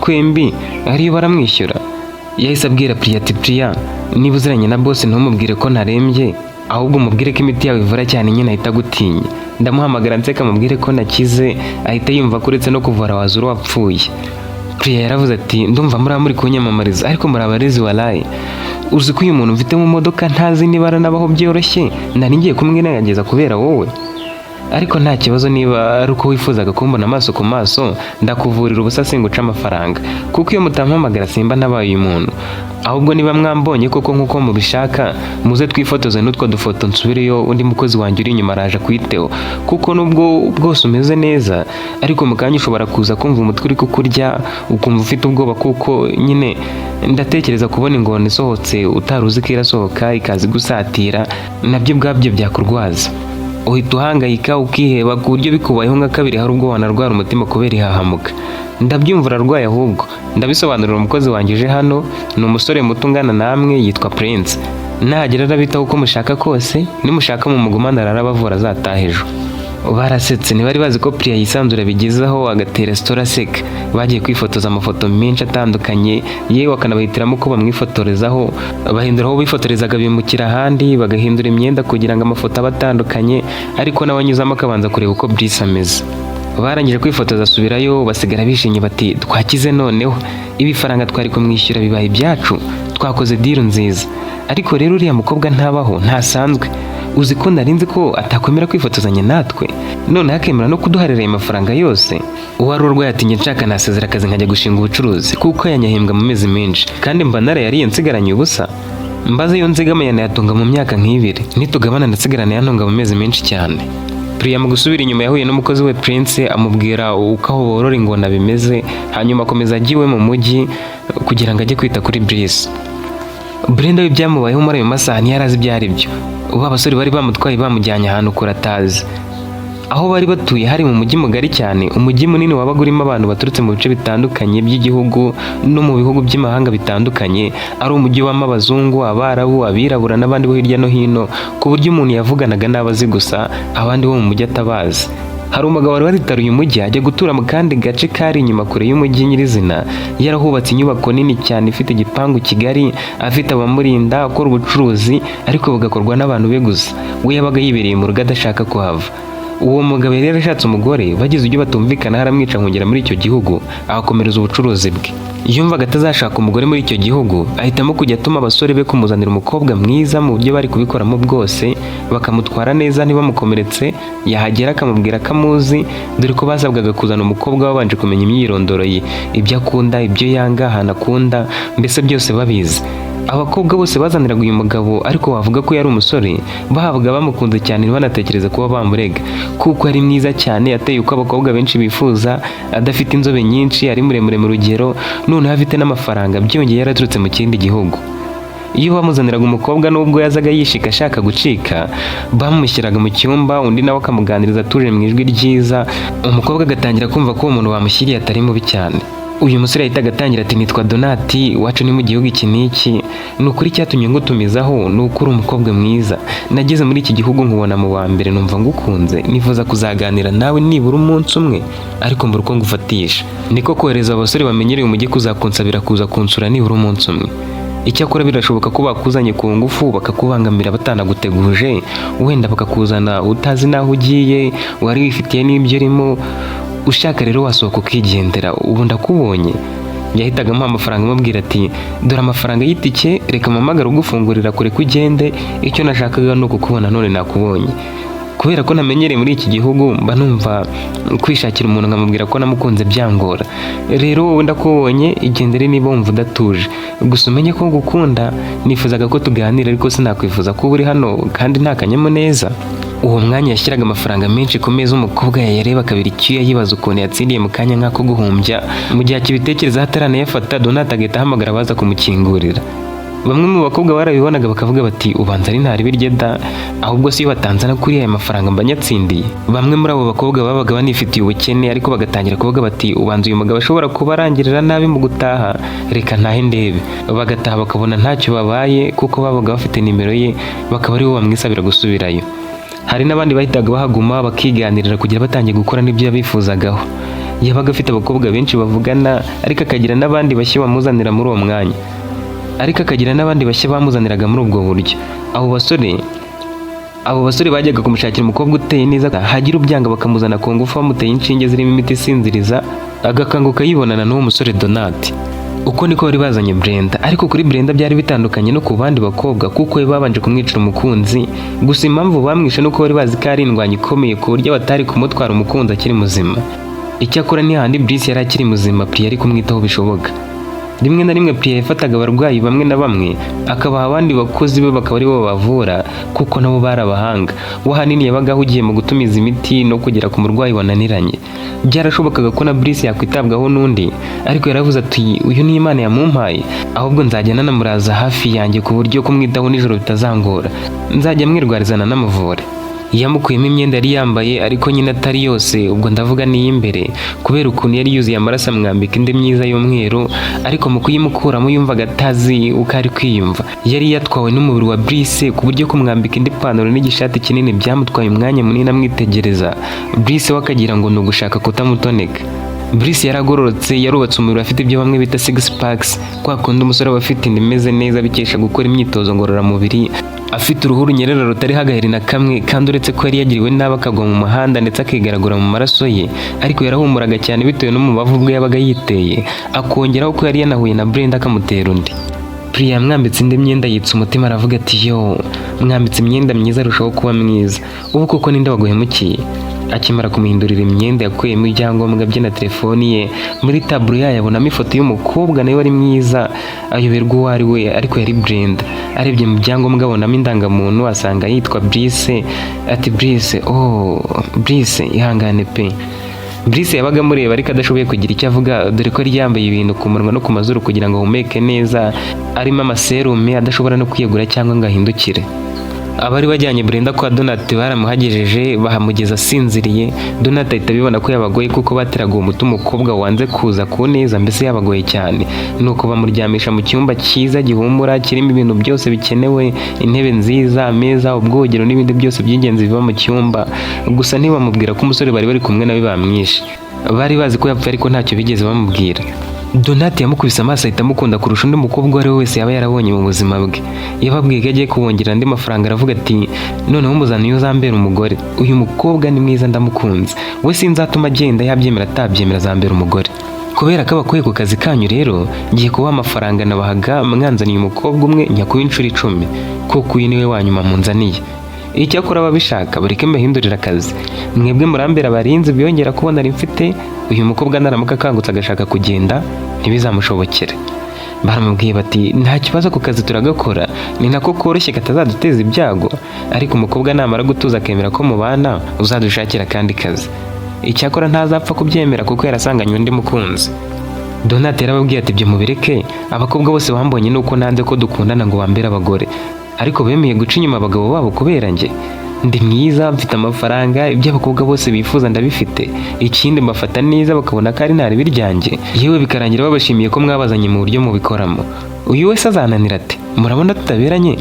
twembi ariyo baramwishyura?" Yahise abwira Priya ati: "Priya, niba uziranye na boss ntumubwire ko ntarembye, ahubwo umubwire ko imiti yawe ivura cyane nyine ahita agutinya. Ndamuhamagara nseka mubwire ko nakize, ahita yumva ko uretse no kuvura wazura wapfuye." Priya yaravuze ati: "Ndumva muri muri kunyamamariza, ariko muri abarezi walayi. Uzi ko uyu muntu mfite mu modoka ntazi niba aranabaho? Byoroshye nari ngiye kumwirengagiza kubera wowe, ariko nta kibazo. Niba ari uko wifuzaga kumbona amaso ku maso, ndakuvurira ubusa, singuca amafaranga, kuko iyo mutampamagara simba ntabaye uyu muntu. Ahubwo niba mwambonye koko nk'uko mubishaka, muze twifotoze n'utwo dufoto nsubireyo. Undi mukozi wanjye uri inyuma araje akwiteho, kuko nubwo bwose umeze neza, ariko mu kanya ushobora kuza kumva umutwe uri kukurya, ukumva ufite ubwoba, kuko nyine ndatekereza kubona ingona isohotse utari uzi ko irasohoka ikaza igusatira, nabyo ubwabyo byakurwaza, uhita uhangayika ukiheba, ku buryo bikubayeho nka kabiri hari ubwo wanarwara umutima kubera ihahamuka. Ndabyumva urarwaye, ahubwo ndabisobanurira umukozi wanjye uje hano, ni umusore muto ungana namwe, yitwa Prince. Nahagera arabitaho uko mushaka kose, nimushaka mumugumane ararabavura, azataha ejo." Barasetse, ntibari bazi ko Priya yisanzura bigezaho agatera story aseka. Bagiye kwifotoza amafoto menshi atandukanye, yewe akanabahitiramo uko bamwifotorezaho. Bahindura aho bifotorezaga, bimukira ahandi, bagahindura imyenda kugira ngo amafoto abe atandukanye, ariko nawe anyuzamo akabanza kureba uko Brice ameze. Barangije kwifotoza asubirayo, basigara bishimye bati: "Twakize noneho, ibifaranga twari kumwishyura bibaye ibyacu, twakoze deal nziza. Ariko rero uriya mukobwa ntabaho, ntasanzwe. Uzi ko nari nzi ko atakwemera kwifotozanya natwe, noneho akemera no kuduharira ayo mafaranga yose?" Uwari urwaye ati: "Nshaka nasezera akazi nkajya gushinga ubucuruzi, kuko yanyahembwa mu mezi menshi, kandi mba narayariye nsigaranye ubusa. Mbaze iyo nzigama yanayatunga mu myaka nk'ibiri, nitugabana ndasigarana yantunga mu mezi menshi cyane." Priya mu gusubira inyuma yahuye n'umukozi we Prince, amubwira uko aho borora ingona bimeze, hanyuma akomeza ajya iwe mu mujyi kugira ngo ajye kwita kuri Brice. Brenda we ibyamubayeho muri ayo masaha ntiyari azi ibyo ari byo. Ubu abasore bari bamutwaye bamujyanye ahantu kure atazi. Aho bari batuye hari mu mujyi mugari cyane, umujyi munini wabaga urimo abantu baturutse mu bice bitandukanye by'igihugu no mu bihugu by'imahanga bitandukanye, ari umujyi ubamo abazungu, abarabu, abirabura n'abandi bo hirya no hino, ku buryo umuntu yavuganaga n'abo azi gusa, abandi bo mu mujyi atabazi. Hari umugabo wari waritaruye umujyi ajya gutura mu kandi gace kari inyuma kure y'umujyi nyirizina, yarahubatse inyubako nini cyane ifite igipangu kigari, afite abamurinda, akora ubucuruzi ariko bugakorwa n'abantu be gusa. We yabaga yibereye mu rugo adashaka kuhava. Uwo mugabo yari yarashatse umugore, bagize ibyo batumvikana aramwica, nkongera muri icyo gihugu ahakomereza ubucuruzi bwe. Yumvaga atazashaka umugore muri icyo gihugu, ahitamo kujya atuma abasore be kumuzanira umukobwa mwiza mu buryo bari kubikoramo bwose, bakamutwara neza ntibamukomeretse, yahagera akamubwira ko amuzi, dore ko basabwaga kuzana umukobwa babanje kumenya imyirondoro ye, ibyo akunda, ibyo yanga, ahantu akunda, mbese byose babizi. Abakobwa bose bazaniraga uyu mugabo, ariko wavuga ko yari umusore, bahabwa bamukunze cyane, ntibanatekereze kuba bamurega, kuko ari mwiza cyane, ateye uko abakobwa benshi bifuza, adafite inzobe nyinshi, ari muremure mu rugero, noneho afite n'amafaranga, byongeye yaraturutse mu kindi gihugu. Iyo bamuzaniraga umukobwa, nubwo yazaga yishika ashaka gucika, bamushyiraga mu cyumba, undi nawe akamuganiriza atuje mu ijwi ryiza, umukobwa agatangira kumva ko uwo muntu bamushyiriye atari mubi cyane. Uyu musore yahitaga atangira ati: "Nitwa Donati, iwacu ni mu gihugu iki n'iki. Ni ukuri icyatumye ngutumizaho ni uko uri umukobwa mwiza. Nageze muri iki gihugu nkubona mu wa mbere, numva ngukunze, nifuza kuzaganira nawe nibura umunsi umwe, ariko mbura uko ngufatisha. Niko kohereza abasore bamenyereye umujyi kuzakunsabira kuza kunsura nibura umunsi umwe. Icyakora birashoboka ko bakuzanye ku ngufu, bakakubangamira batanaguteguje, wenda bakakuzana utazi n'aho ugiye, wari wifitiye n'ibyo urimo. Ushaka rero wasohoka ukigendera. Ubu ndakubonye." Yahitaga amuha amafaranga, amubwira ati: "Dore amafaranga y'itike, reka mpamagare ugufungurira kure ko ugende. Icyo nashakaga ni ukukubona, none nakubonye. Kubera ko ntamenyereye muri iki gihugu, mba numva kwishakira umuntu nkamubwira ko namukunze byangora. Rero wowe ndakubonye, igendere niba wumva udatuje. Gusa umenye ko ngukunda, nifuzaga ko tuganira, ariko sinakwifuza kuba uri hano kandi nta kanyamuneza." Uwo mwanya yashyiraga amafaranga menshi ku meza, umukobwa yayareba akabira icyuya, yibaza ukuntu yatsindiye mu kanya nk'ako guhumbya. Mu gihe akibitekereza ataranayafata, Donat agahita ahamagara abaza kumukingurira. Bamwe mu bakobwa barabibonaga bakavuga bati: "Ubanza ari ntari birye da, ahubwo si iyo batanzana kuri aya mafaranga mba nyatsindiye." Bamwe muri abo bakobwa babaga banifitiye ubukene, ariko bagatangira kuvuga bati: "Ubanza uyu mugabo ashobora kuba arangirira nabi mu gutaha, reka ntahe ndebe." Bagataha bakabona ntacyo babaye, kuko babaga bafite nimero ye, bakaba aribo bamwisabira gusubirayo. Hari n'abandi bahitaga bahaguma bakiganirira kugira batangiye gukora n'ibyo yabifuzagaho. Yabaga afite abakobwa benshi bavugana, ariko akagira n'abandi bashya bamuzanira muri uwo mwanya, ariko akagira n'abandi bashya bamuzaniraga muri ubwo buryo. Abo basore bajyaga kumushakira umukobwa uteye neza, hagira ubyanga bakamuzana ku ngufu, bamuteye inshinge zirimo imiti isinziriza, agakanguka yibonana n'uwo musore Donati. Uko niko bari bazanye Brenda. Ariko kuri Brenda byari bitandukanye no ku bandi bakobwa, kuko we babanje kumwicira umukunzi. Gusa impamvu bamwishe nuko bari bazi ko ari indwanyi ikomeye, ku buryo batari kumutwara umukunzi akiri muzima. Icyakora ntihandi Brice yari akiri muzima, Priya yari kumwitaho bishoboka. Rimwe na rimwe Priya yafataga abarwayi bamwe na bamwe akabaha abandi bakozi be, bakaba aribo babavura, kuko nabo bari abahanga. We ahanini yabaga ahugiye mu gutumiza imiti no kugera ku murwayi wananiranye. Byarashobokaga ko na Brice yakwitabwaho n'undi, ariko yaravuze ati: "Uyu ni Imana yamumpaye, ahubwo nzajya nanamuraza hafi yanjye, ku buryo kumwitaho nijoro bitazangora, nzajya mwirwarizana namuvure." Yamukuyemo imyenda yari yambaye, ariko nyine atari yose, ubwo ndavuga n'iy'imbere, kubera ukuntu yari yuzuye amaraso, amwambika indi myiza y'umweru. Ariko mu kuyimukuramo yumvaga atazi uko ari kwiyumva. Yari yatwawe n'umubiri wa Brice, ku buryo kumwambika indi pantaro n'igishati kinini byamutwaye umwanya munini amwitegereza. Brice we akagira ngo ni ugushaka kutamutoneka. Brice yaragororotse, yarubatse umubiri, afite ibyo bamwe bita six packs, kwa kundi umusore aba afite inda imeze neza bikesha gukora imyitozo ngororamubiri, afite uruhu runyerera rutariho agaheri na kamwe. Kandi uretse ko yari yagiriwe nabi akagwa mu muhanda ndetse akigaragura mu maraso ye, ariko yarahumuraga cyane bitewe n'umubavu ubwe yabaga yiteye, akongeraho ko yari yanahuye na Brenda akamutera undi. Priya yamwambitse indi myenda, yitsa umutima, aravuga ati: "Yo, mwambitse imyenda myiza arushaho kuba mwiza. Ubu koko ninde waguhemukiye?" Akimara kumuhindurira imyenda, yakuyemo ibyangombwa bye na telefoni ye. Muri taburo yayo abonamo ifoto y'umukobwa nawe wari mwiza, ayoberwa uwo ari we, ariko yari Brenda. Arebye mu byangombwa abonamo indangamuntu, asanga yitwa Brice. Ati: "Brice, oh Brice, ihangane pe." Brice yabaga amureba ariko adashoboye kugira icyo avuga, dore ko yari yambaye ibintu ku munwa no ku mazuru kugira ngo ahumeke neza, arimo amaserume, adashobora no kwiyegura cyangwa ngo ahindukire. Abari bajyanye Brenda kwa Donat baramuhagejeje, bahamugeza asinziriye. Donat ahita abibona ko yabagoye, kuko bateraga uwo muti umukobwa wanze kuza ku neza, mbese yabagoye cyane. Nuko bamuryamisha mu cyumba cyiza gihumura, kirimo ibintu byose bikenewe: intebe nziza, ameza, ubwogero n'ibindi byose by'ingenzi biba mu cyumba. Gusa ntibamubwira ko umusore bari bari kumwe nawe bamwishe. Bari bazi ko yapfuye, ariko ntacyo bigeze bamubwira. Donati yamukubise amaso ahita amukunda kurusha undi mukobwa uwo ari we wese yaba yarabonye mu buzima bwe. Yababwiye ko agiye kubongera andi mafaranga, aravuga ati: "Noneho muzana iyo uzambera umugore. Uyu mukobwa ni mwiza, ndamukunze. We sinzatuma agenda, yabyemera atabyemera azambera umugore. Kubera ko abakuye ku kazi kanyu rero, ngiye kubaha amafaranga nabahaga mwanzaniye umukobwa umwe, nyakuba inshuro 10, kuko uyu niwe wa nyuma munzaniye. Icyakora ababishaka bareke mbahindurire akazi, mwebwe murambera abarinzi biyongera kubona nari mfite. Uyu mukobwa naramuka akangutse agashaka kugenda ntibizamushobokere." Baramubwiye bati: "Nta kibazo, ku kazi turagakora, ni nako koroshye katazaduteza ibyago, ariko umukobwa namara gutuza akemera ko mubana, uzadushakira akandi kazi." Icyakora ntazapfa kubyemera kuko yarasanganywe undi mukunzi. Donat yarababwiye ati: "Ibyo mubireke, abakobwa bose bambonye nuko nanze ko dukundana ngo bambere abagore, ariko bemeye guca inyuma abagabo babo kubera njye. Ndi mwiza, mfite amafaranga, ibyo abakobwa bose bifuza ndabifite. Ikindi mbafata neza bakabona ko ari ntaribi ryanjye, yewe bikarangira babashimiye ko mwabazanye mu buryo mubikoramo. Uyu wese azananira ati murabona tutaberanye?"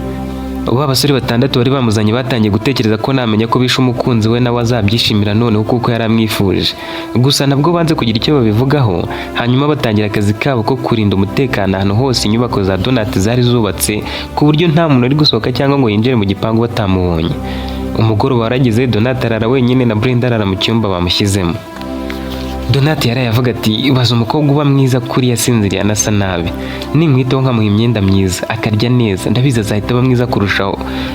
Ubu abasore batandatu bari bamuzanye batangiye gutekereza ko namenya ko bishe umukunzi we nawe azabyishimira noneho, kuko yari amwifuje. Gusa nabwo banze kugira icyo babivugaho. Hanyuma batangira akazi kabo ko kurinda umutekano ahantu hose inyubako za Donat zari zubatse, ku buryo nta muntu uri gusohoka cyangwa ngo yinjire mu gipangu batamubonye. Umugoroba warageze, Donat arara wenyine na Brenda arara mu cyumba bamushyizemo. Donat yaraye avuga ati: "Ibaza umukobwa uba mwiza kuri yasinziriye anasa nabi. Nimwitaho nkamuha imyenda myiza, akarya neza, ndabizi azahita aba mwiza kurushaho.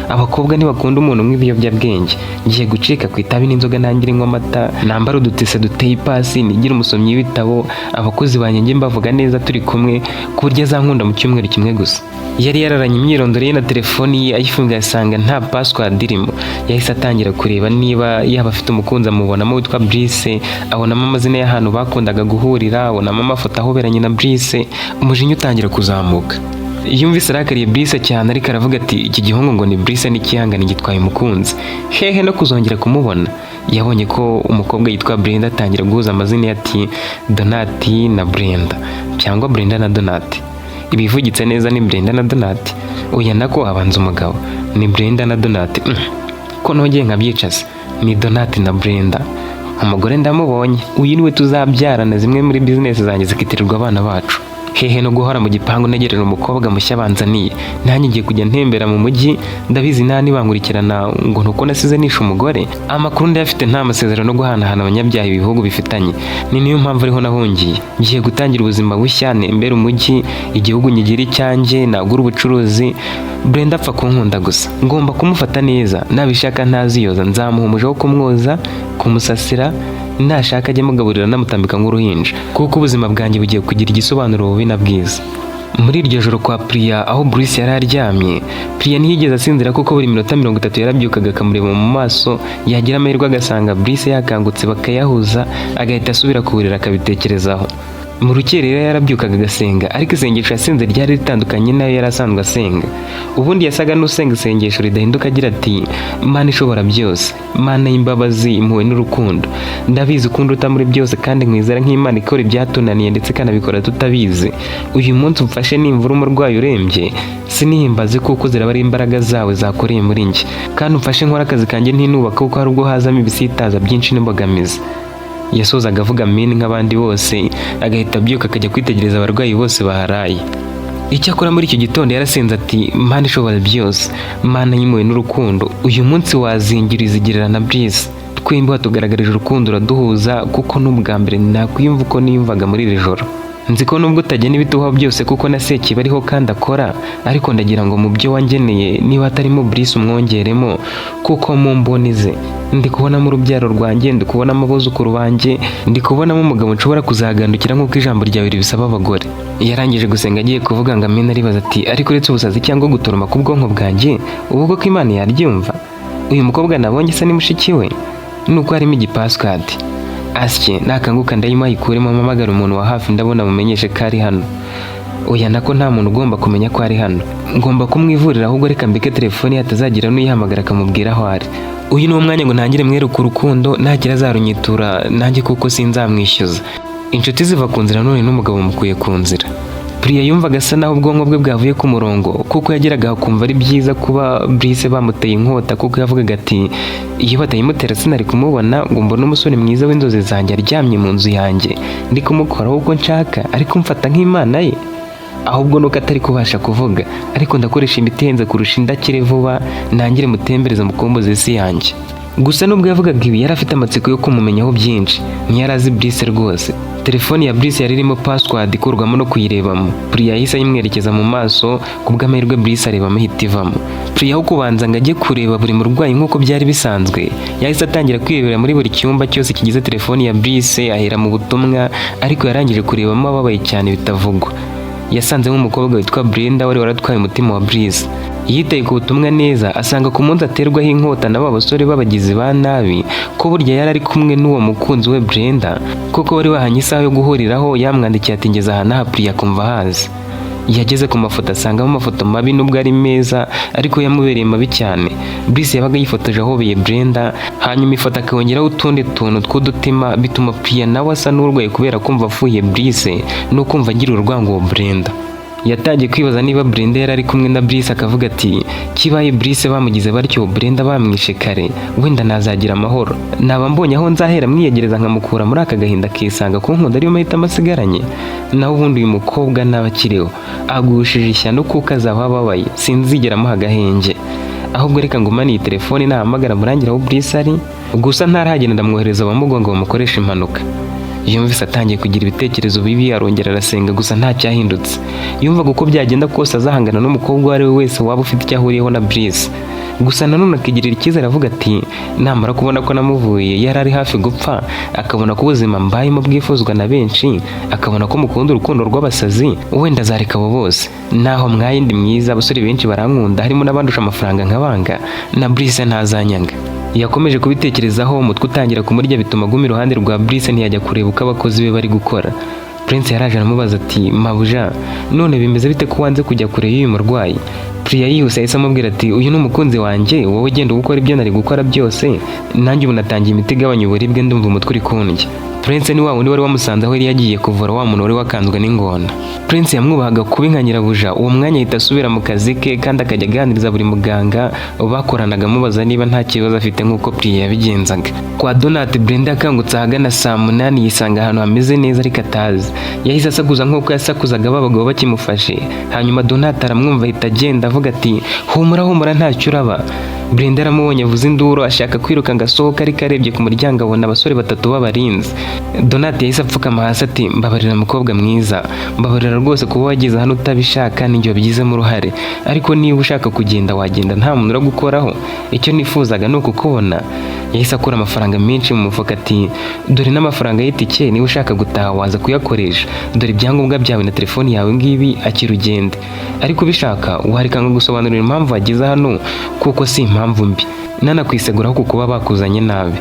Abakobwa ntibakunda umuntu unywa ibiyobyabwenge. Ngiye gucika ku itabi n'inzoga, ntangire nywa amata, nambara udutese duteye ipasi, nigire umusomyi w'ibitabo, abakozi banjye njye mbavuga neza turi kumwe, ku buryo azankunda mu cyumweru kimwe gusa." Yari yararanye imyirondoro ye na telefoni ye, ayifunguye asanga nta password irimo. Yahise atangira kureba niba yaba afite umukunzi, amubonamo witwa Brice, abonamo amazina y'ahantu bakundaga guhurira, abonamo amafoto ahoberanye na Brice. Umujinya utangira kuzamuka. Yumvise arakariye Brice cyane, ariko aravuga ati: "Iki gihungu ngo ni Brice n'ikihangane gitwaye umukunzi, hehe no kuzongera kumubona." Yabonye ko umukobwa yitwa Brenda, atangira guhuza amazina ye ati: "Donati na Brenda cyangwa Brenda na Donati? Ibivugitse neza ni Brenda na Donati. Oya, nako abanza umugabo ni Brenda na Donati. Ko nongeye nkabyicaza, ni Donati na Brenda. Umugore ndamubonye, uyu niwe tuzabyarana, zimwe muri bizinesi zanjye zikitirirwa abana bacu. Hehe no guhora mu gipangu ntegereje umukobwa mushya banzaniye. Nanjye ngiye kujya ntembera mu mujyi, ndabizi nta nibankurikirana ngo nuko nasize nishe umugore. Amakuru ndayafite, nta masezerano no guhanahana abanyabyaha ibihugu bifitanye, ni niyo mpamvu ariho nahungiye. Ngiye gutangira ubuzima bushya, nembera umujyi, igihugu nyigira icyanjye, nagura ubucuruzi. Brenda apfa kunkunda gusa, ngomba kumufata neza. Nabishaka ntaziyoza nzamuha umuja wo kumwoza, kumusasira, nashaka ajye amugaburira namutambika nk'uruhinja, kuko ubuzima bwanjye bugiye kugira igisobanuro bubi na bwiza." Muri iryo joro kwa Priya, aho Bruce yari aryamye, Priya ntiyigeze asinzira, kuko buri minota 30 yarabyukaga akamureba mu maso, yagira amahirwe agasanga Bruce yakangutse bakayahuza, agahita asubira ku buriri akabitekerezaho. Mu rukerera yarabyukaga agasenga, ariko isengesho yasenze ryari ritandukanye n'ayo yari asanzwe asenga. Ubundi yasaga n'usenga isengesho ridahinduka agira ati: "Mana ishobora byose, Mana y'imbabazi, impuhwe n'urukundo, ndabizi ko unduta muri byose kandi nkwizera nk'Imana ikora ibyatunaniye ndetse ikanabikora tutabizi. Uyu munsi umfashe nimvura umurwayi urembye sinihimbaze, kuko ziraba ari imbaraga zawe zakoreye muri njye. Kandi umfashe nkore akazi kanjye ntinubaka, kuko hari ubwo hazamo ibisitaza byinshi n'imbogamizi." Yasozaga avuga amen nk'abandi bose, agahita abyuka akajya kwitegereza abarwayi bose baharaye. Icyakora muri icyo gitondo yarasenze ati: "Mana ishobora byose, Mana y'impuhwe n'urukundo, uyu munsi wazingiriza igirira na Brice. Twembi watugaragarije urukundo uraduhuza, kuko n'ubwa mbere nakwiyumva uko niyumvaga muri iri joro. Nzi ko nubwo utagena ibitubaho byose, kuko na Sekibi ariho kandi akora, ariko ndagira ngo mu byo wangeneye niba hatarimo Brice umwongeremo, kuko mu mboni ze ndi kubonamo urubyaro rwanjye, ndi kubonamo abuzukuru banjye, ndi kubonamo umugabo nshobora kuzagandukira nk'uko ijambo ryawe ribisaba abagore." Yarangije gusenga agiye kuvuga ngo amena, aribaza ati: "Ariko uretse ubusazi cyangwa gutoroma k'ubwonko bwanjye, ubu koko Imana yaryumva? Uyu mukobwa nabonye se ni mushiki we? Nuko harimo igipassword. Asye nakanguka ndayimuha ayikuremo, mpamagara umuntu wa hafi, ndabona mumenyeshe ko ari hano. Oya, nako nta muntu ugomba kumenya ko ari hano, ngomba kumwivurira. Ahubwo reka mbike telefoni hatazagira n'uyihamagara akamubwira aho ari. Uyu ni wo mwanya ngo ntangire mwereke urukundo, nagira azarunyitura nanjye, kuko sinzamwishyuza." Inshuti ziva ku nzira, none n'umugabo mukuye ku nzira. Priya yumvaga asa naho ubwonko bwe bwavuye ku murongo, kuko yageraga akumva ari byiza kuba Brice bamuteye inkota, kuko yavugaga ati: "Iyo batayimutera sinari kumubona ngo mbone umusore mwiza w'inzozi zanjye aryamye mu nzu yanjye, ndi kumukoraho uko nshaka, ariko mfata nk'imana ye. Ahubwo nuko atari kubasha kuvuga, ariko ndakoresha imiti ihenze kurusha indakire vuba, ntangire mutembereze mukomboze isi yanjye." Gusa nubwo yavugaga ibi, yari afite amatsiko yo kumumenyaho byinshi, ntiyari azi Brice rwose. Telefoni ya Brice yari irimo password ikurwamo no kuyirebamo. Priya yahise ayimwerekeza mu maso, ku bw'amahirwe Brice arebamo ihita ivamo. Priya aho kubanza ngo ajye kureba buri murwayi nk'uko byari bisanzwe, yahise atangira kwirebera muri buri cyumba cyose kigize telefoni ya Brice, ahera mu butumwa, ariko yarangije kurebamo ababaye cyane bitavugwa. Yasanzemo umukobwa witwa Brenda wari waratwaye umutima wa Brice. Yitaye ku butumwa neza, asanga ku munsi aterwaho inkota na ba basore b'abagizi ba nabi ko burya yari ari kumwe n'uwo mukunzi we Brenda, kuko bari bahanye isaha yo guhuriraho. Yamwandikiye ati: "Ngeze aha n'aha." Priya akumva hazi. Yageze ku mafoto, asangamo amafoto mabi. Nubwo ari meza, ariko yamubereye mabi cyane. Brice yabaga yifotoje ahobeye Brenda, hanyuma ifoto akongeraho utundi tuntu tw'udutima, bituma Priya nawe asa n'urwaye kubera kumva afuhiye Brice no kumva agira urwango uwo Brenda. Yatangiye kwibaza niba Brenda yari ari kumwe na Brice, akavuga ati: "Kibaye Brice bamugize batyo, Brenda bamwishe kare, wenda nazagira amahoro, naba mbonye aho nzahera mwiyegereza nkamukura muri aka gahinda, akisanga ku nkunda ariyo mahitamo asigaranye. Naho ubundi uyu mukobwa naba akiriho agushije ishyano, kuko azaba ababaye, sinzigera amuha agahenge. Ahubwo reka ngumane iyi telefone, nahamagara murangira aho Brice ari, gusa ntarahagenda ndamwohereza abamugonga bamukoresha impanuka." Yumvise atangiye kugira ibitekerezo bibi, arongera arasenga, gusa nta cyahindutse. Yumvaga uko byagenda kose azahangana n'umukobwa uwo ari we wese waba ufite icyo ahuriyeho na Brice. Gusa nanone akigirira icyizere, avuga ati: "Namara kubona ko namuvuye yari ari hafi gupfa, akabona ko ubuzima mbayemo bwifuzwa na benshi, akabona ko mukunda urukundo rw'abasazi, wenda azareka abo bose. Naho mwayindi mwiza, abasore benshi barankunda, harimo n'abandusha amafaranga nkabanga, na Brice ntazanyanga." Yakomeje kubitekerezaho, umutwe utangira kumurya, bituma aguma iruhande rwa Brice, ntiyajya kureba uko abakozi be bari gukora. Prince yaraje aramubaza ati: "Mabuja, none bimeze bite ko wanze kujya kure y'uyu murwayi?" Priya yihuse yahise amubwira ati: "Uyu ni umukunzi wanjye, wowe genda gukora ibyo nari gukora byose, nanjye ubu natangiye imiti igabanya uburibwe, ndumva umutwe uri kundya." Prince ni wa wundi wari wamusanze aho yari yagiye kuvura wa muntu wari wakanzwe n'ingona. Prince yamwubahaga kuba nka nyirabuja. Uwo mwanya ahita asubira mu kazi ke, kandi akajya aganiriza buri muganga bakoranaga, amubaza niba nta kibazo afite nk'uko Priya yabigenzaga. Kwa Donat, Brenda yakangutse ahagana saa 8, yisanga ahantu hameze neza ariko atazi. Yahise asakuza nk'uko yasakuzaga ba bagabo bakimufashe, hanyuma Donat aramwumva, ahita agenda avuga ati: "Humura, humura, ntacyo uraba." Brenda aramubonye, avuza induru, ashaka kwiruka ngo asohoke, ariko arebye ku muryango abona abasore batatu b'abarinzi. Donat yahise apfukama hasi ati: "Mbabarira mukobwa mwiza, mbabarira rwose kuba wageze hano utabishaka, ninjye wabigizemo uruhare, ariko niba ushaka kugenda wagenda, nta muntu uragukoraho. Icyo nifuzaga ni ukukubona." Yahise akura amafaranga menshi mu mufuka ati: "Dore n'amafaranga y'itike, niba ushaka gutaha waza kuyakoresha. Dore ibyangombwa byawe na telefoni yawe ngibi, akira ugende. Ariko ubishaka wareka gusobanurira impamvu wageze hano, kuko si impamvu mbi, nanakwiseguraho ku kuba bakuzanye nabi."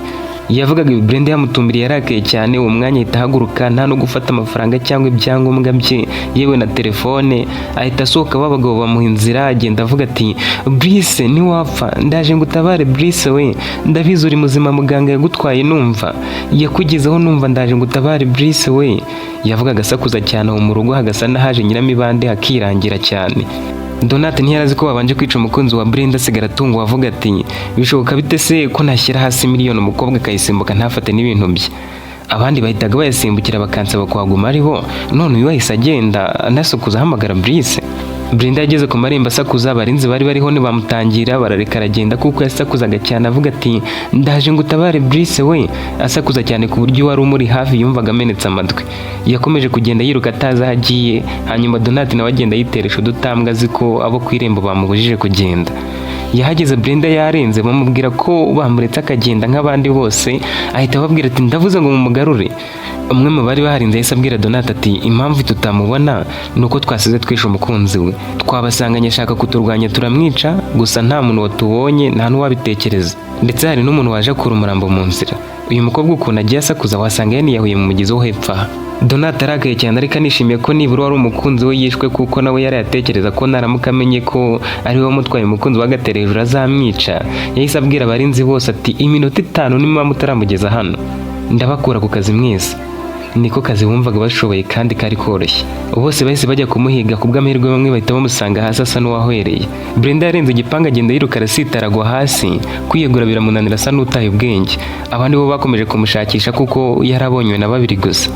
Yavugaga ibi Brenda yamutumbiriye, yarakaye cyane. Uwo mwanya ahita ahaguruka, nta no gufata amafaranga cyangwa ibyangombwa bye, yewe na telefone, ahita asohoka. Ba bagabo bamuha inzira, agenda avuga ati: "Brice, ntiwapfa, ndaje ngo utabare. Brice we, ndabizi uri muzima, muganga yagutwaye numva yakugezeho, numva ndaje ngo utabare Brice we." Yavugaga asakuza cyane, aho mu rugo hagasa n'ahaje nyiramibande, hakirangira cyane. Donat ntiyari azi ko babanje kwica umukunzi wa Brenda, asigara atunguwe avuga ati: "Bishoboka bite se ko nashyira hasi miliyoni umukobwa akayisimbuka ntafate n'ibintu bye? Abandi bahitaga bayasimbukira bakansaba kuhaguma ariho, none uyu wahise agenda anasukuza ahamagara Brice." Brenda yageze ku marembo asakuza, abarinzi bari bariho ntibamutangira, barareka aragenda, kuko yasakuzaga cyane avuga ati: "Ndaje ngo utabare Brice we," asakuza cyane ku buryo uwari umuri hafi yumvaga amenetse amatwi. Yakomeje kugenda yiruka atazi aho agiye, hanyuma Donat nawe agenda yiteresha udutambwe, azi ko abo ku irembo bamubujije kugenda. Yahageze Brenda yarenze, bamubwira ko bamuretse akagenda nk'abandi bose, ahita ababwira ati: "Ndavuze ngo mumugarure." Umwe mu bari baharinze yahise abwira Donat ati: "Impamvu tutamubona ni uko twasize twishe umukunzi we, twabasanganye ashaka kuturwanya turamwica, gusa nta muntu watubonye, nta n'uwabitekereza, ndetse hari n'umuntu waje akura umurambo mu nzira. Uyu mukobwa ukuntu agiye asakuza, wasanga yaniyahuye mu mugezi wo hepfo aha." Donat arakaye cyane, ariko anishimiye ko nibura wari umukunzi we yishwe, kuko nawe yari yatekereza ko naramuka amenye ko ari we wamutwaye umukunzi we agatera hejuru azamwica. Yahise abwira abarinzi bose ati: "Iminota 5 nimuba mutaramugeza hano, ndabakura ku kazi mwese." Niko kazi bumvaga bashoboye kandi kari koroshye. Bose bahise bajya kumuhiga, ku bw'amahirwe bamwe bahita bamusanga hasi asa n'uwahwereye. Brenda yarenze igipangu, agenda yiruka, arasitara, agwa hasi, kwiyegura biramunanira, asa n'utaye ubwenge. Abandi bo bakomeje kumushakisha kuko yarabonywe na babiri gusa.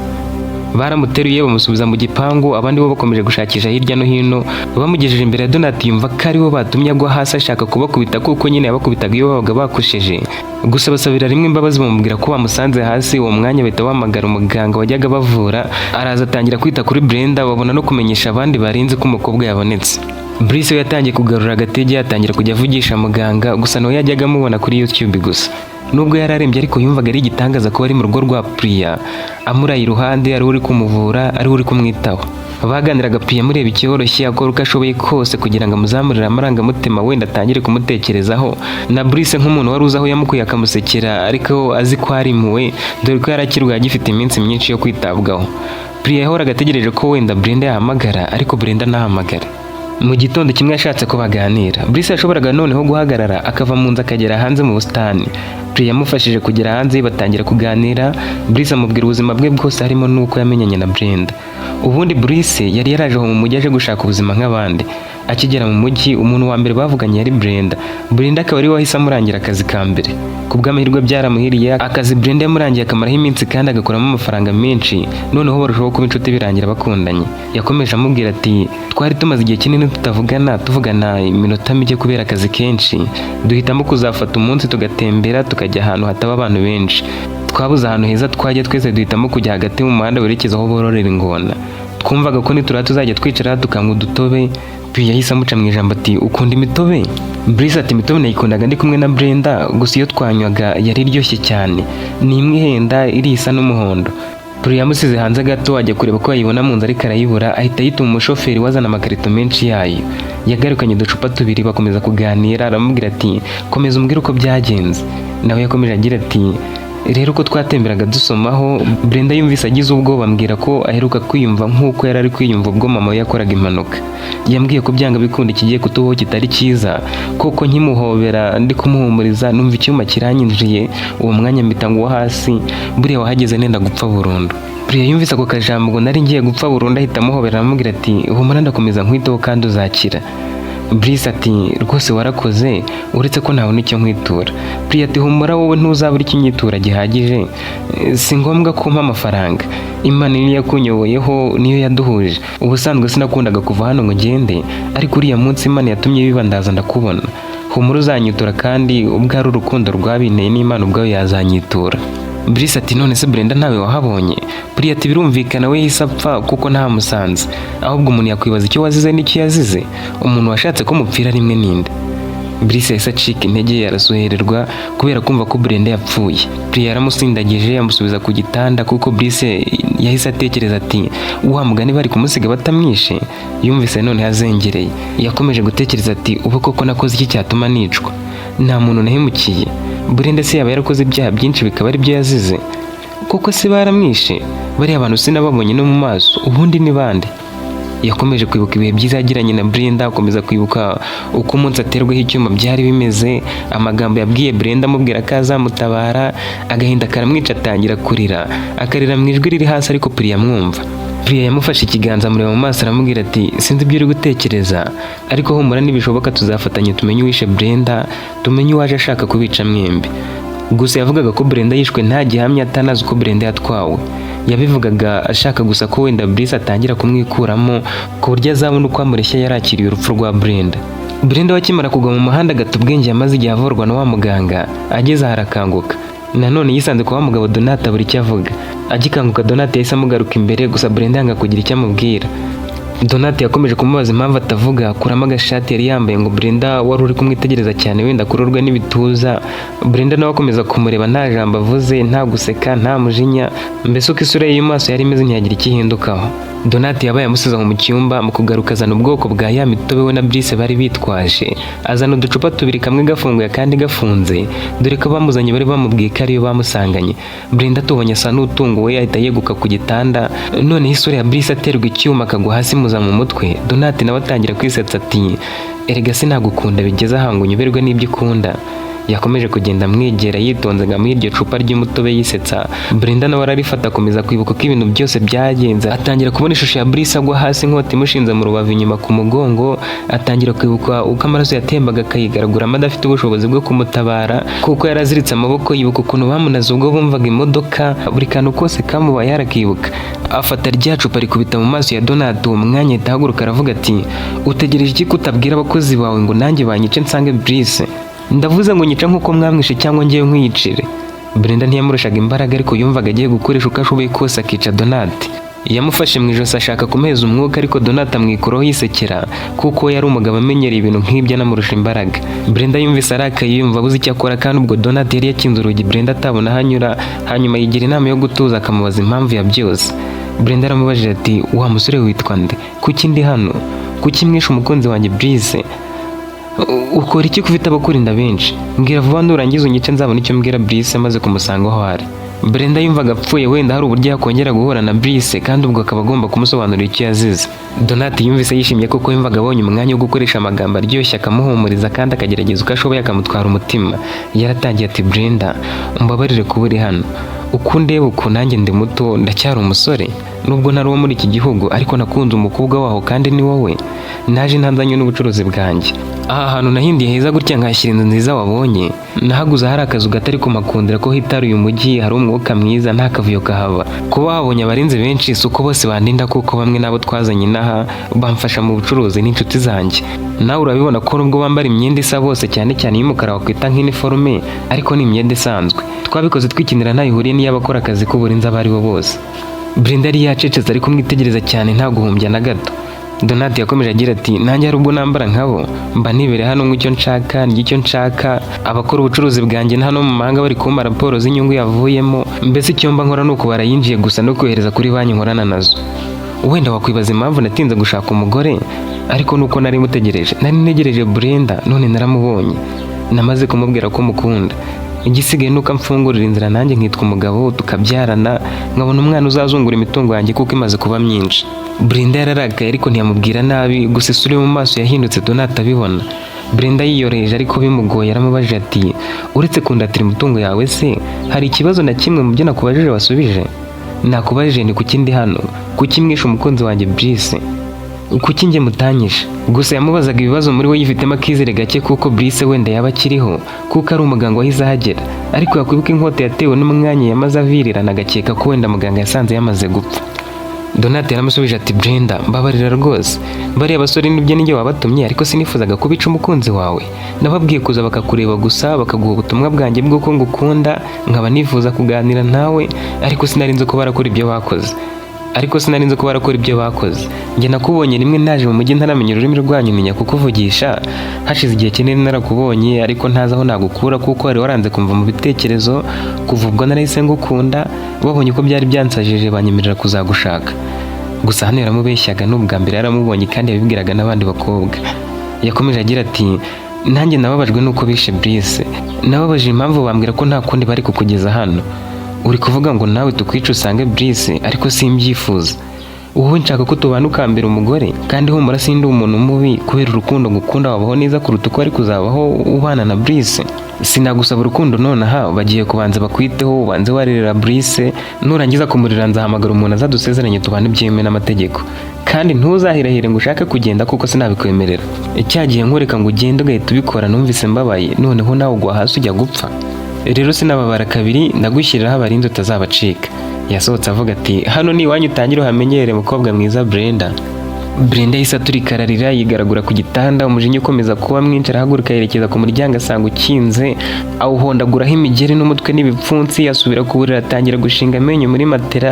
Baramuteruye bamusubiza mu gipangu, abandi bo bakomeje gushakisha hirya no hino. Bamugejeje imbere ya Donati, yumva ko aribo batumye agwa hasi, ashaka kubakubita kuko nyine yabakubitaga iyo babaga bakosheje. Gusa basabira rimwe imbabazi, bamubwira ko bamusanze hasi. Uwo mwanya bahita bahamagara umuganga wajyaga bavura, araza atangira kwita kuri Brenda, babona no kumenyesha abandi barinze ko umukobwa yabonetse. Brice we yatangiye kugarura agatege, yatangira kujya avugisha muganga, gusa nawe yajyaga amubona kuri YouTube gusa. Nubwo yari arembye, ariko yumvaga ari igitangaza kuba ari mu rugo rwa Priya, amuraye iruhande, ari we uri kumuvura, ari we uri kumwitaho. Baganiraga, Priya amureba icyoroshye, akora uko ashoboye kose kugira ngo amuzamurire amarangamutima, wenda atangire kumutekerezaho. Na Brice nk'umuntu wari uzi aho yamukuye akamusekera, ariko azi ko ari impuhwe, dore ko yari akirwaye agifite iminsi myinshi yo kwitabwaho. Priya yahoraga ategereje ko wenda Brenda yahamagara, ariko Brenda ntahamagare. Mu gitondo kimwe yashatse ko baganira. Brice yashoboraga noneho guhagarara akava mu nzu akagera hanze mu busitani. Priya yamufashije kugera hanze, batangira kuganira. Brice amubwira ubuzima bwe bwose, harimo n'uko yamenyanye na Brenda. Ubundi Brice yari yaraje aho mu mujyi aje gushaka ubuzima nk'abandi. Akigera mu mujyi, umuntu wa mbere bavuganye yari Brenda. Brenda akaba ari we wahise amurangira akazi ka mbere. Ku bw'amahirwe byaramuhiriye, akazi Brenda yamurangiye akamaraho iminsi kandi agakuramo amafaranga menshi, noneho barushaho kuba inshuti, birangira bakundanye. Yakomeje amubwira ati: "Twari tumaze igihe kinini tutavugana, tuvugana iminota mike kubera akazi kenshi. Duhitamo kuzafata umunsi tugatembera, tukajya ahantu hataba abantu benshi. Twabuze ahantu heza twajya twese, duhitamo kujya hagati mu muhanda werekeza aho bororera ingona. Twumvaga ko nitura tuzajya twicara tukanywa udutobe." Priya yahise amuca mu ijambo ati: "Ukunda imitobe?" Brice ati: "Imitobe nayikundaga ndi kumwe na Brenda, gusa iyo twanywaga yari iryoshye cyane, ni imwe ihenda iri isa n'umuhondo." Priya yamusize hanze gato ajya kureba ko yayibona mu nzu, ariko arayibura, ahita yituma umushoferi wazana amakarito menshi yayo. Yagarukanye uducupa tubiri, bakomeza kuganira. Aramubwira ati: "Komeza umbwire uko byagenze." Nawe yakomeje agira ati: "Rero uko twatemberaga dusomaho, Brenda yumvise agize ubwoba, ambwira ko aheruka kwiyumva nk'uko yari ari kwiyumva ubwo mama we yakoraga impanuka. Yambwiye ko byanga bikunda ikigiye kutubaho kitari cyiza. Koko nkimuhobera ndi kumuhumuriza, numva icyuma kiranyinjiye, uwo mwanya mpita ngwa hasi. Buriya wahageze nenda gupfa burundu." Priya yumvise ako kajambo ngo "nari ngiye gupfa burundu", ahita amuhobera, aramubwira ati: "Humura, ndakomeza nkwiteho kandi uzakira." Brice ati: "Rwose warakoze, uretse ko ntabona icyo nkwitura." Priya ati: "Humura, wowe ntuzabura icyo unyitura gihagije. Si ngombwa ko umpa amafaranga. Imana niyo yakunyoboyeho, niyo yaduhuje. Ubusanzwe sinakundaga kuva hano ngo ngende, ariko uriya munsi Imana yatumye biba, ndaza ndakubona. Humura, uzanyitura, kandi ubwo ari urukundo rwabinteye, n'Imana ubwayo yazanyitura." Brice ati: "None se Brenda ntawe wahabonye?" Priya ati: "Birumvikana, we yahise apfa kuko ntamusanze. Ahubwo umuntu yakwibaza icyo wazize n'icyo yazize. Umuntu washatse ko mupfira rimwe ninde?" Brice yahise acika intege, arasuhererwa kubera kumva ko Brenda yapfuye. Priya yaramusindagije amusubiza ku gitanda, kuko Brice yahise atekereza ati: "Wa mugani bari kumusiga batamwishe." Yumvise noneho azengereye. Yakomeje gutekereza ati: "Ubu koko nakoze iki cyatuma nicwa? Nta muntu nahemukiye. Brenda se yaba yarakoze ibyaha byinshi bikaba ari byo yazize? Koko se baramwishe? Bariya bantu sinababonye no mu maso, ubundi ni bande?" Yakomeje kwibuka ibihe byiza yagiranye na Brenda, akomeza kwibuka uko umunsi aterwaho icyuma byari bimeze, amagambo yabwiye Brenda amubwira ko azamutabara. Agahinda karamwica, atangira kurira, akarira mu ijwi riri hasi, ariko Priya amwumva. Priya yamufashe ikiganza, amureba mu maso, aramubwira ati: "Sinzi ibyo uri gutekereza, ariko humura, nibishoboka tuzafatanya tumenye uwishe Brenda, tumenye uwaje ashaka kubica mwembi." Gusa yavugaga ko Brenda yishwe nta gihamya, atanazi uko Brenda yatwawe. Yabivugaga ashaka gusa ko wenda Brice atangira kumwikuramo, ku buryo azabona uko amureshya yarakiriye urupfu rwa Brenda. Brenda wakimara kugwa mu muhanda agata ubwenge, yamaze igihe avurwa na wa muganga. Ageze aho arakanguka, nanone yisanze kwa wa mugabo Donata, abura icyo avuga. Agikanguka, Donata yahise amugaruka imbere, gusa Brenda yanga kugira icyo amubwira. Donati yakomeje kumubaza impamvu atavuga, akuramo agashati yari yambaye ngo Brenda wari uri kumwitegereza cyane wenda akururwe n'ibituza. Brenda nawe akomeza kumureba nta jambo avuze, nta guseka, nta mujinya, mbese uko isura ye y'amaso yari imeze ntiyagira icyo ihindukaho. Donati yabaye amusize aho mu cyumba. Mu kugaruka azana ubwoko bwa ya mitobe we na Brice bari bitwaje, azana uducupa tubiri, kamwe gafunguye akandi gafunze, dore ko bamuzanye bari bamubwiye ko ariyo bamusanganye. Brenda atubonye asa n'utunguwe, ahita yeguka ku gitanda. Noneho isura ya Brice aterwa icyuma akagwa hasi muza mu mutwe. Donati nawe atangira kwisetsa ati: "Erega sinagukunda bigeze aha ngo unyuberwe n'ibyo ukunda." Yakomeje kugenda amwegera yitonze ngo amuhe iryo cupa ry'umutobe yisetsa. Brenda nawe ararifata, akomeza kwibuka ko ibintu byose byagenze, atangira kubona ishusho ya Brice agwa hasi, inkota imushinze mu rubavu inyuma ku mugongo. Atangira kwibuka uko amaraso yatembaga akayigaraguramo, adafite ubushobozi bwo kumutabara kuko yari aziritse amaboko. Yibuka ukuntu bamunaze ubwo bumvaga imodoka, buri kantu kose kamubaye arakibuka. Afata rya cupa rikubita mu maso ya Donat. Uwo mwanya ahita ahaguruka, aravuga ati: "Utegereje iki ko utabwira abakozi bawe ngo nanjye banyice nsange Brice? Ndavuze ngo nyica nk'uko mwamwishe cyangwa ngewe nkwiyicire." Brenda ntiyamurushaga imbaraga, ariko yumvaga agiye gukoresha uko ashoboye kose akica Donat. Yamufashe mu ijosi ashaka kumuheza umwuka, ariko Donat amwikuraho yisekera, kuko yari umugabo amenyereye ibintu nk'ibyo, anamurusha imbaraga. Brenda yumvise arakaye, yumva abuze icyo akora, kandi ubwo Donat yari yakinze urugi Brenda atabona aho anyura. Hanyuma yigira inama yo gutuza, akamubaza impamvu ya byose. Brenda aramubajije ati: "Wa musore witwa nde? Kuki ndi hano? Kuki mwishe umukunzi wanjye Brice? Ukora iki ko ufite abakurinda benshi? Mbwira vuba, nurangiza unyice, nzabona icyo mbwira Brice amaze kumusanga aho ari." Brenda yumvaga apfuye, wenda hari uburyo yakongera guhura na Brice, kandi ubwo akaba agomba kumusobanurira icyo yazize. Donat yumvise yishimye kuko yumvaga abonye umwanya wo gukoresha amagambo aryoshye, akamuhumuriza kandi akagerageza uko ashoboye akamutwara umutima. Yaratangiye ati: "Brenda, umbabarire kuba uri hano. Uko undeba uku, nanjye ndi muto, ndacyari umusore. Nubwo ntari uwo muri iki gihugu, ariko nakunze umukobwa waho kandi ni wowe. Naje ntanzanye n'ubucuruzi bwanjye. Aha hantu nahindiye heza gutya, nkahashyira inzu nziza wabonye, nahaguze hari akazu gato, ariko makundira ko hitaruye umujyi, hari umwuka mwiza, nta kavuyo kahaba. Kuba wabonye abarinzi benshi, si uko bose bandinda, kuko bamwe n'abo twazanye inaha bamfasha mu bucuruzi n'inshuti zanjye. Nawe urabibona ko nubwo bambara imyenda isa bose, cyane cyane iy'umukara wakwita nk'iniforume, ariko ni imyenda isanzwe. Twabikoze twikinira, ntaho ihuriye n'iy'abakora akazi k'uburinzi abo ari bo bose." Brenda yari yacecetse, ari kumwitegereza cyane, nta guhumbya na gato. Donat yakomeje agira ati: "Nanjye hari ubwo nambara nkabo, mba nibereye hano nk'icyo nshaka, ndya icyo nshaka. Abakora ubucuruzi bwanjye hano mu mahanga bari kumpa raporo z'inyungu yavuyemo. Mbese icyo mba nkora ni ukubara yinjiye gusa no kohereza kuri banki nkorana nazo. Wenda wakwibaza impamvu natinze gushaka umugore, ariko nuko nari mutegereje. Nari ntegereje Brenda, none naramubonye. Namaze kumubwira ko mukunda. Igisigaye nuko amfungurira inzira, nanjye nkitwa umugabo, tukabyarana, nkabona umwana uzazungura imitungo yanjye kuko imaze kuba myinshi." Brenda yararakaye, ariko ntiyamubwira nabi, gusa isura yo mu maso yahindutse Donat abibona. Brenda yiyoroheje ariko bimugoye yaramubajije ati: "Uretse kundatira imitungo yawe se, hari ikibazo na kimwe mu byo nakubajije wasubije? Nakubajije ni kuki ndi hano, kuki mwishe umukunzi wanjye Brice, kuki njye mutanyishe?" Gusa yamubazaga ibibazo muri we yifitemo akizere gake kuko Brice wenda yaba akiriho, kuko ari umuganga wahise ahagera, ariko yakwibuka inkota yatewe n'umwanya yamaze avirirana, agakeka ko wenda muganga yasanze yamaze gupfa. Donat yaramusubije ati: "Brenda, mbabarira rwose. Bariya basore nibyo ninjye wabatumye, ariko sinifuzaga kubica umukunzi wawe. Nababwiye kuza bakakureba gusa, bakaguha ubutumwa bwanjye bw'uko ngukunda, nkaba nifuza kuganira nawe, ariko sinari nzi ko barakora ibyo bakoze, ariko sinari nzi ko barakora ibyo bakoze. Njye nakubonye rimwe naje mu mujyi, ntaramenya ururimi rwanyu, menya kukuvugisha. Hashize igihe kinini narakubonye, ariko ntazi aho nagukura kuko wari waranze kumva mu bitekerezo. Kuva ubwo narahise ngukunda. Babonye ko byari byansajije, banyemerera kuzagushaka." Gusa hano yaramubeshyaga, n'ubwa mbere yaramubonye kandi yabibwiraga n'abandi bakobwa. Yakomeje agira ati: "Nanjye nababajwe nuko bishe Brice. Nababaje impamvu, bambwira ko nta kundi bari kukugeza hano. Uri kuvuga ngo nawe tukwice usange Brice, ariko simbyifuza. Wowe nshaka ko tubana, ukambera umugore. Kandi humura, sindi umuntu mubi. Kubera urukundo ngukunda, wabaho neza kuruta uko wari kuzabaho ubana na Brice. Sinagusaba urukundo nonaha, bagiye kubanza bakwiteho, ubanze waririra Brice. Nurangiza kumurira, nzahamagara umuntu azadusezeranye, tubane byemewe n'amategeko. Kandi ntuzahirahire ngo ushake kugenda kuko sinabikwemerera. Cya gihe nkureka ngo ugende ugahita ubikora, numvise mbabaye, noneho nawe ugwa hasi ujya gupfa. Rero sinababara kabiri, ndagushyiriraho abarinzi utazabacika." Yasohotse avuga ati: "Hano ni iwanyu, utangire uhamenyere, mukobwa mwiza Brenda." Brenda yahise aturika ararira, yigaragura ku gitanda, umujinya ukomeza kuba mwinshi. Arahaguruka yerekeza ku muryango, asanga ukinze, awuhondaguraho imigeri n'umutwe n'ibipfunsi. Asubira ku buriri, atangira gushinga amenyo muri matera,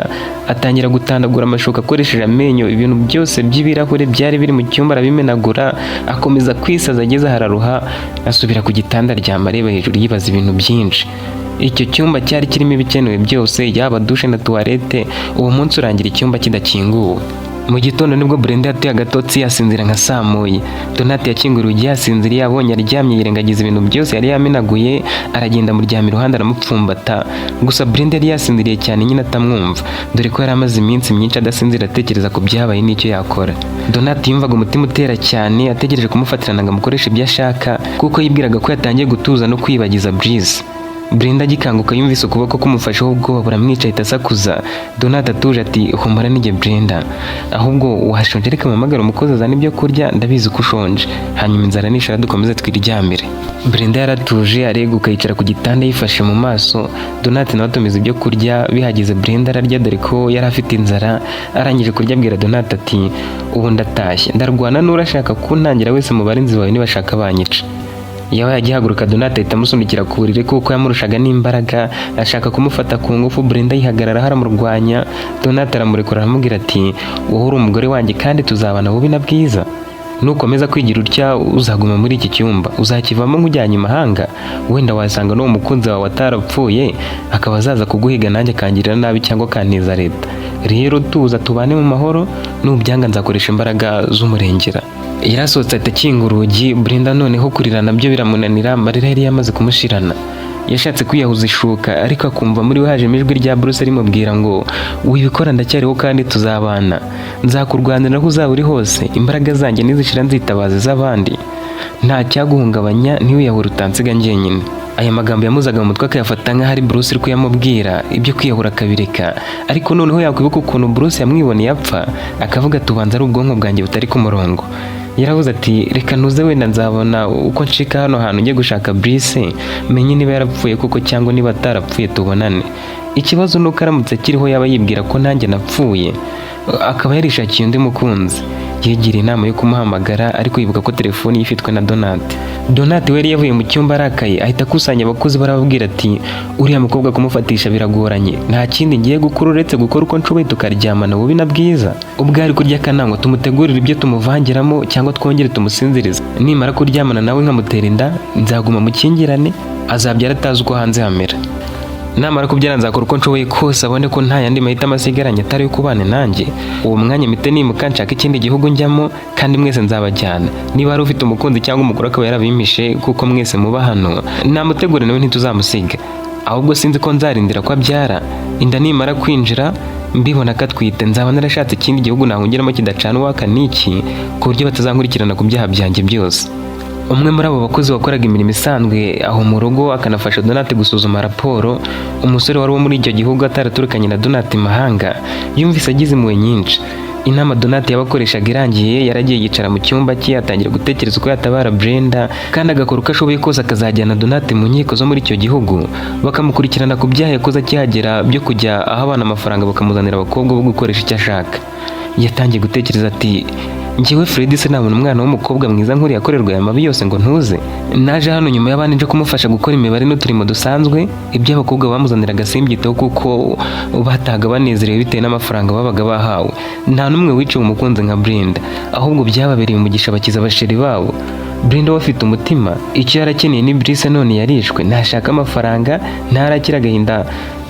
atangira gutandagura amashuka akoresheje amenyo. Ibintu byose by'ibirahure byari biri mu cyumba arabimenagura. Akomeza kwisaza, ageze hararuha, asubira ku gitanda, aryama areba hejuru, yibaza ibintu byinshi. Icyo cyumba cyari kirimo ibikenewe byose, yaba douche na toilette. Uwo munsi urangira icyumba kidakinguwe. Mu gitondo nibwo Brenda yateye agatotsi, yasinzira nka saa moya. Donat yakinguye urugi yasinziriye, abonye aryamye, yirengagiza ibintu byose yari yamenaguye, aragenda amuryama iruhande, aramupfumbata. Gusa Brenda yari yasinziriye cyane nyine atamwumva, dore ko yari amaze iminsi myinshi adasinzira, atekereza ku byabaye n'icyo yakora. Donat yumvaga umutima utera cyane, ategereje kumufatirana ngo amukoreshe ibyo ashaka, kuko yibwiraga ko yatangiye gutuza no kwibagiza Brice. Brenda agikanguka yumvise ukuboko kumufasheho, ubwoba buramwica, ahita asakuza. Donat atuje ati: "Humura, nijye Brenda. Ahubwo washonje, reka mpamagare umukozi azana ibyo kurya, ndabizi ko ushonje. Hanyuma inzara nishira dukomeze twiryamire." Brenda yaratuje, areguka, yicara ku gitanda yifashe mu maso. Donat nawe atumiza ibyo kurya, bihageze Brenda ararya, dore ko yari afite inzara. Arangije kurya abwira Donat ati: "Ubu ndatashye, ndarwana n'urashaka kuntangira wese mu barinzi bawe, nibashaka banyica." Yabaye agihaguruka, Donat ahita amusunikira ku buriri kuko yamurushaga n'imbaraga, ashaka kumufata ku ngufu. Brenda yihagararaho, aramurwanya. Donat aramurekura, aramubwira ati: "Wowe uri umugore wanjye kandi tuzabana bubi na bwiza." Nukomeza kwigira utya uzaguma muri iki cyumba, uzakivamo nk'ujyanye imahanga. Wenda wasanga n'uwo mukunzi wawe atarapfuye, akaba azaza kuguhiga nanjye akangirira nabi cyangwa akantiza leta. Rero tuza tubane mu mahoro, nubyanga nzakoresha imbaraga z'umurengera." Yarasohotse ahita akinga urugi. Brenda noneho kurira nabyo biramunanira, amarira yari yamaze kumushirana. Yashatse kwiyahuza ishuka, ariko akumva muri we hajemo ijwi rya Bruce rimubwira ngo: "Wibikora, ndacyariho kandi tuzabana, nzakurwanira aho uzaba uri hose. Imbaraga zanjye nizishira nzitabaza iz'abandi, nta cyaguhungabanya, ntiwiyahure utansiga njyenyine." Aya magambo yamuzaga mu mutwe akayafata nk'aho ari Bruce uri kuyamubwira, ibyo kwiyahura akabireka. Ariko noneho yakwibuka ukuntu Bruce yamwiboneye apfa, akavuga ati: "Ubanza ari ubwonko bwanjye butari ku murongo." Yaravuze ati: "Reka ntuze, wenda nzabona uko ncika hano hantu njye gushaka Bruce, menye niba yarapfuye koko cyangwa niba atarapfuye, tubonane. Ikibazo ni uko aramutse akiriho yaba yibwira ko nanjye napfuye, akaba yarishakiye undi mukunzi." Yigiriye inama yo kumuhamagara, ariko yibuka ko telefoni ye ifitwe na Donati. Donati we yari yavuye mu cyumba arakaye, ahita akusanya abakozi barababwira ati: "Uriya mukobwa kumufatisha biragoranye. Nta kindi ngiye gukora uretse gukora uko nshoboye tukaryamana bubi na bwiza. Ubwo ari kurya akanangwa, tumutegurire ibyo tumuvangiramo cyangwa twongere tumusinzirize. Nimara kuryamana nawe nkamutera inda, nzaguma mukingirane, azabyara atazi uko hanze hamera. Namara kubyara nzakora uko nshoboye kose abone ko nta yandi mahitamo asigaranye atari ayo kubana nanjye. Uwo mwanya mpite nimuka nshaka ikindi gihugu njyamo, kandi mwese nzabajyana. Niba hari ufite umukunzi cyangwa umugore akaba yarabimishe, kuko mwese muba hano, namutegure nawe ntituzamusiga. Ahubwo sinzi ko nzarindira ko abyara. Inda nimara kwinjira mbibona ko atwite, nzaba narashatse ikindi gihugu nahungiramo kidacana uwaka n'iki, ku buryo batazankurikirana ku byaha byanjye byose." Umwe muri abo bakozi wakoraga imirimo isanzwe aho mu rugo, akanafasha Donati gusuzuma raporo, umusore wari uwo muri icyo gihugu ataraturukanye na Donati mahanga, yumvise agize impuhwe nyinshi. Inama Donati yabakoreshaga irangiye, yaragiye yicara mu cyumba cye, atangira gutekereza uko yatabara Brenda, kandi agakora uko ashoboye kose akazajyana Donati mu nkiko zo muri icyo gihugu, bakamukurikirana ku byaha yakoze akihagera byo kujya aho abana amafaranga bakamuzanira abakobwa bo gukoresha icyo ashaka. Yatangiye gutekereza ati: "Njyewe Fred se nabona umwana w'umukobwa mwiza nkuriya akorerwa aya mabi yose ngo ntuze? Naje hano nyuma y'abandi nje kumufasha gukora imibare n'uturimo dusanzwe. Ibyo abakobwa bamuzaniraga simbyiteho, kuko bataga banezerewe bitewe n'amafaranga babaga bahawe. Nta n'umwe wiciwe umukunzi nka Brenda, ahubwo byababereye umugisha bakiza abasheri babo. Brenda we afite umutima, icyo yarakeneye ni Brice, none yarishwe. Ntashaka amafaranga, ntarakira agahinda,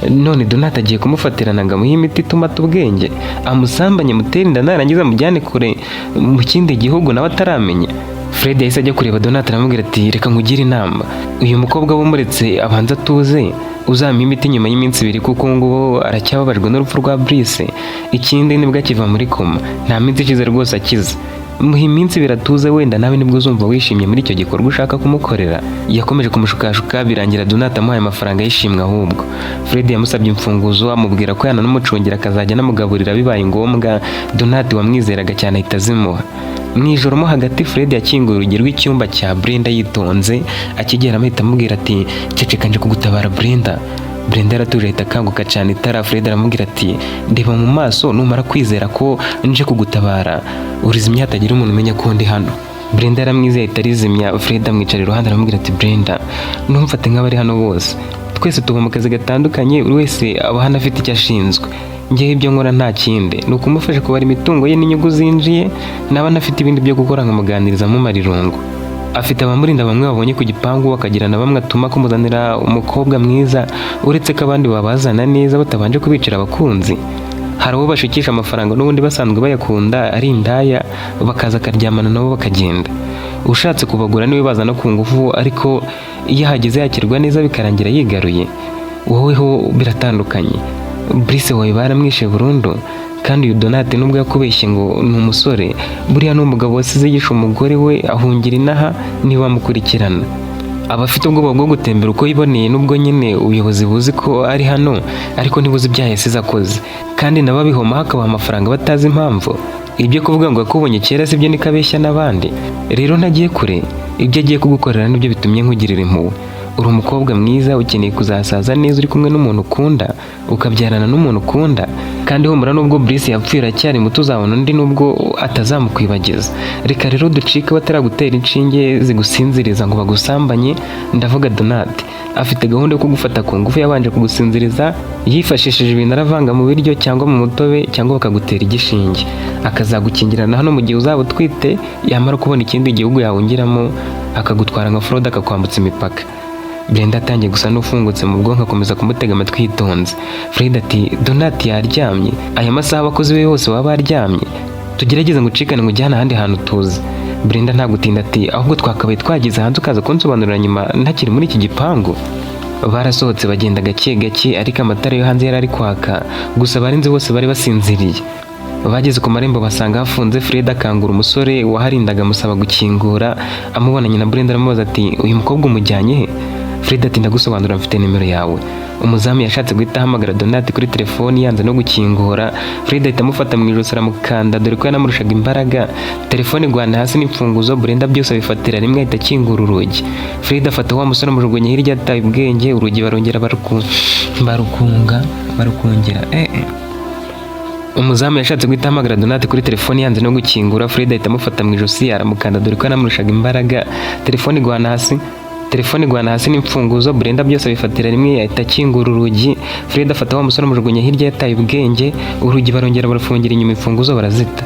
none Donat agiye kumufatirana ngo amuhe imiti ituma ata ubwenge, amusambanye, amutere inda, narangiza amujyane kure mu kindi gihugu nawe ataramenya." Fred yahise ajya kureba Donat, aramubwira ati: "Reka nkugire inama. Uyu mukobwa wumuretse abanza atuze, uzamuha imiti nyuma y'iminsi 2, kuko ubu ngubu aracyababajwe n'urupfu rwa Brice. Ikindi nibwo akiva muri koma, nta minsi ishize rwose akize. Muha iminsi 2 atuze, wenda nawe nibwo uzumva wishimye muri icyo gikorwa ushaka kumukorera." Yakomeje kumushukashuka, birangira Donat amuhaye amafaranga y'ishimwe. Ahubwo Fred yamusabye imfunguzo, amubwira ko yananamucungira akazajya anamugaburira bibaye ngombwa. Donat wamwizeraga cyane ahita azimuha. Mu ijoro mo hagati, Fred yakinguye urugi rw'icyumba cya Brenda yitonze, akigeramo ahita amubwira ati: "Ceceka, nje kugutabara Brenda." Brenda yaratuje, ahita akanguka cyane itara. Fred aramubwira ati: "Ndeba mu maso, numara kwizera ko nje kugutabara urizimya, hatagira umuntu umenya ko ndi hano." Brenda yaramwizeye, ahita arizimya. Fred amwicara iruhande, aramubwira ati: "Brenda, ntumfate nk'abari hano bose. Twese tuba mu kazi gatandukanye, buri wese aba hano afite icyo ashinzwe. Ngewe ibyo nkora nta kindi, ni ukumufasha kubara imitungo ye n'inyungu zinjiye, naba anafite ibindi byo gukora nkamuganiriza mumara irungu. Afite abamurinda, bamwe babonye ku gipangu, akagira na bamwe atuma kumuzanira umukobwa mwiza, uretse ko abandi babazana neza batabanje kubicira abakunzi. Hari abo bashukisha amafaranga n'ubundi basanzwe bayakunda ari indaya, bakaza akaryamana nabo bakagenda. Ushatse kubagura niwe bazana ku ngufu, ariko iyo ahageze yakirwa neza bikarangira yigaruye. Wowe ho biratandukanye. Brice wawe baramwishe burundu, kandi uyu Donate nubwo yakubeshye ngo ni umusore, buriya ni umugabo wasize yishe umugore we ahungira inaha. Ntibamukurikirana, aba afite ubwoba bwo gutembera uko yiboneye, nubwo nyine ubuyobozi buzi ko ari hano, ariko ntibuzi ibyaha yasize akoze, kandi nabo abihomaho akabaha amafaranga batazi impamvu. Ibyo kuvuga ngo yakubonye kera sibyo, niko abeshya n'abandi. Rero ntagiye kure, ibyo agiye kugukorera nibyo bitumye nkugirira impuhwe. Uri umukobwa mwiza, ukeneye kuzasaza neza uri kumwe n'umuntu ukunda, ukabyarana n'umuntu ukunda. Kandi humura, nubwo Brice yapfuye uracyari muto, uzabona undi nubwo atazamukwibagiza. Reka rero ducike bataragutera inshinge zigusinziriza ngo bagusambanye. Ndavuga Donat, afite gahunda yo kugufata ku ngufu yabanje kugusinziriza yifashishije ibintu aravanga mu biryo cyangwa mu mutobe, cyangwa bakagutera igishinge, akazagukingirana hano mu gihe uzaba utwite. Yamara kubona ikindi gihugu yawungiramo, akagutwara nka fraude, akakwambutsa imipaka." Brenda atangiye gusa n'ufungutse mu bwonko, akomeza kumutega amatwi yitonze. Fred ati: "Donat yaryamye? Aya masaha abakozi be bose baba baryamye. Tugerageze ngo ucikane ngo ujyane ahandi hantu tuzi." Brenda nta gutinda ati: "Ahubwo twakabaye twageze hanze, ukaza kunsobanurira nyuma, ntakiri muri iki gipangu." Barasohotse, bagenda gake gake, ariko amatara yo hanze yari ari kwaka, gusa abarinzi bose bari basinziriye. Bageze ku marembo basanga hafunze. Fred akangura umusore waharindaga, amusaba gukingura. Amubonanye na Brenda aramubaza ati: "Uyu mukobwa umujyanye he?" Fred ati: "Ndagusobanurira, mfite nimero yawe." Umuzamu yashatse guhita ahamagara Donat kuri telefoni, yanze no gukingura. Fred ahita amufata mu ijosi aramukanda, dore ko yanamurushaga imbaraga. Telefone igwana hasi n'imfunguzo. Brenda byose abifatira rimwe, ahita akingura urugi. Fred afata wa musore amujugunya hirya ataye ubwenge. Urugi barongera barukunga, barukongera eh. Umuzamu yashatse guhita ahamagara Donat kuri telefoni, yanze no gukingura. Fred ahita amufata mu ijosi aramukanda, dore ko yanamurushaga imbaraga. Telefone igwana hasi n'imfunguzo. Brenda byose abifatira rimwe, ahita akingura urugi. Fred afata wa musore amujugunya hirya yataye ubwenge. Urugi barongera barufungira inyuma, imfunguzo barazita.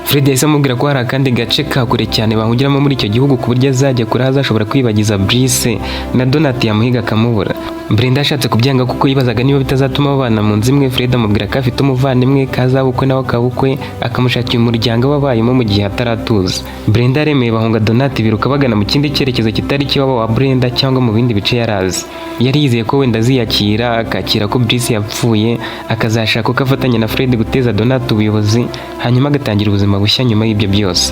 Fred yahise amubwira ko hari akandi gace ka kure cyane bahungiramo muri icyo gihugu, ku buryo azajya kure azashobora kwibagiza Brice, na Donat yamuhiga akamubura. Brenda yashatse kubyanga kuko yibazaga niba bitazatuma babana mu nzu imwe. Fred amubwira ko afite umuvandimwe, kazabukwe nawe akabukwe, akamushakira umuryango wabayemo mu gihe ataratuza. Brenda yaremeye, bahunga Donat, biruka bagana mu kindi cyerekezo kitari icy'iwabo wa Brenda cyangwa mu bindi bice yari azi. Yari yizeye ko wenda aziyakira, akakira ko Brice yapfuye, akazashaka uko afatanya na Fred guteza Donat ubuyobozi, hanyuma agatangira ubuzima bushya nyuma y'ibyo byose.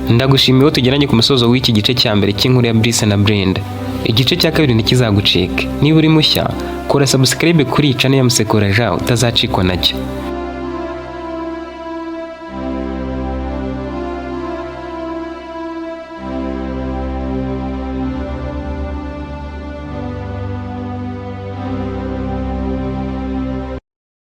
Ndagushimiye ko tugeranye ku musozo w'iki gice cya mbere cy'inkuru ya Brice na Brenda. Igice cya kabiri ntikizagucike. Niba uri mushya, kora subscribe kuri iyi channel ya Musekura Jean, utazacikwa nacyo.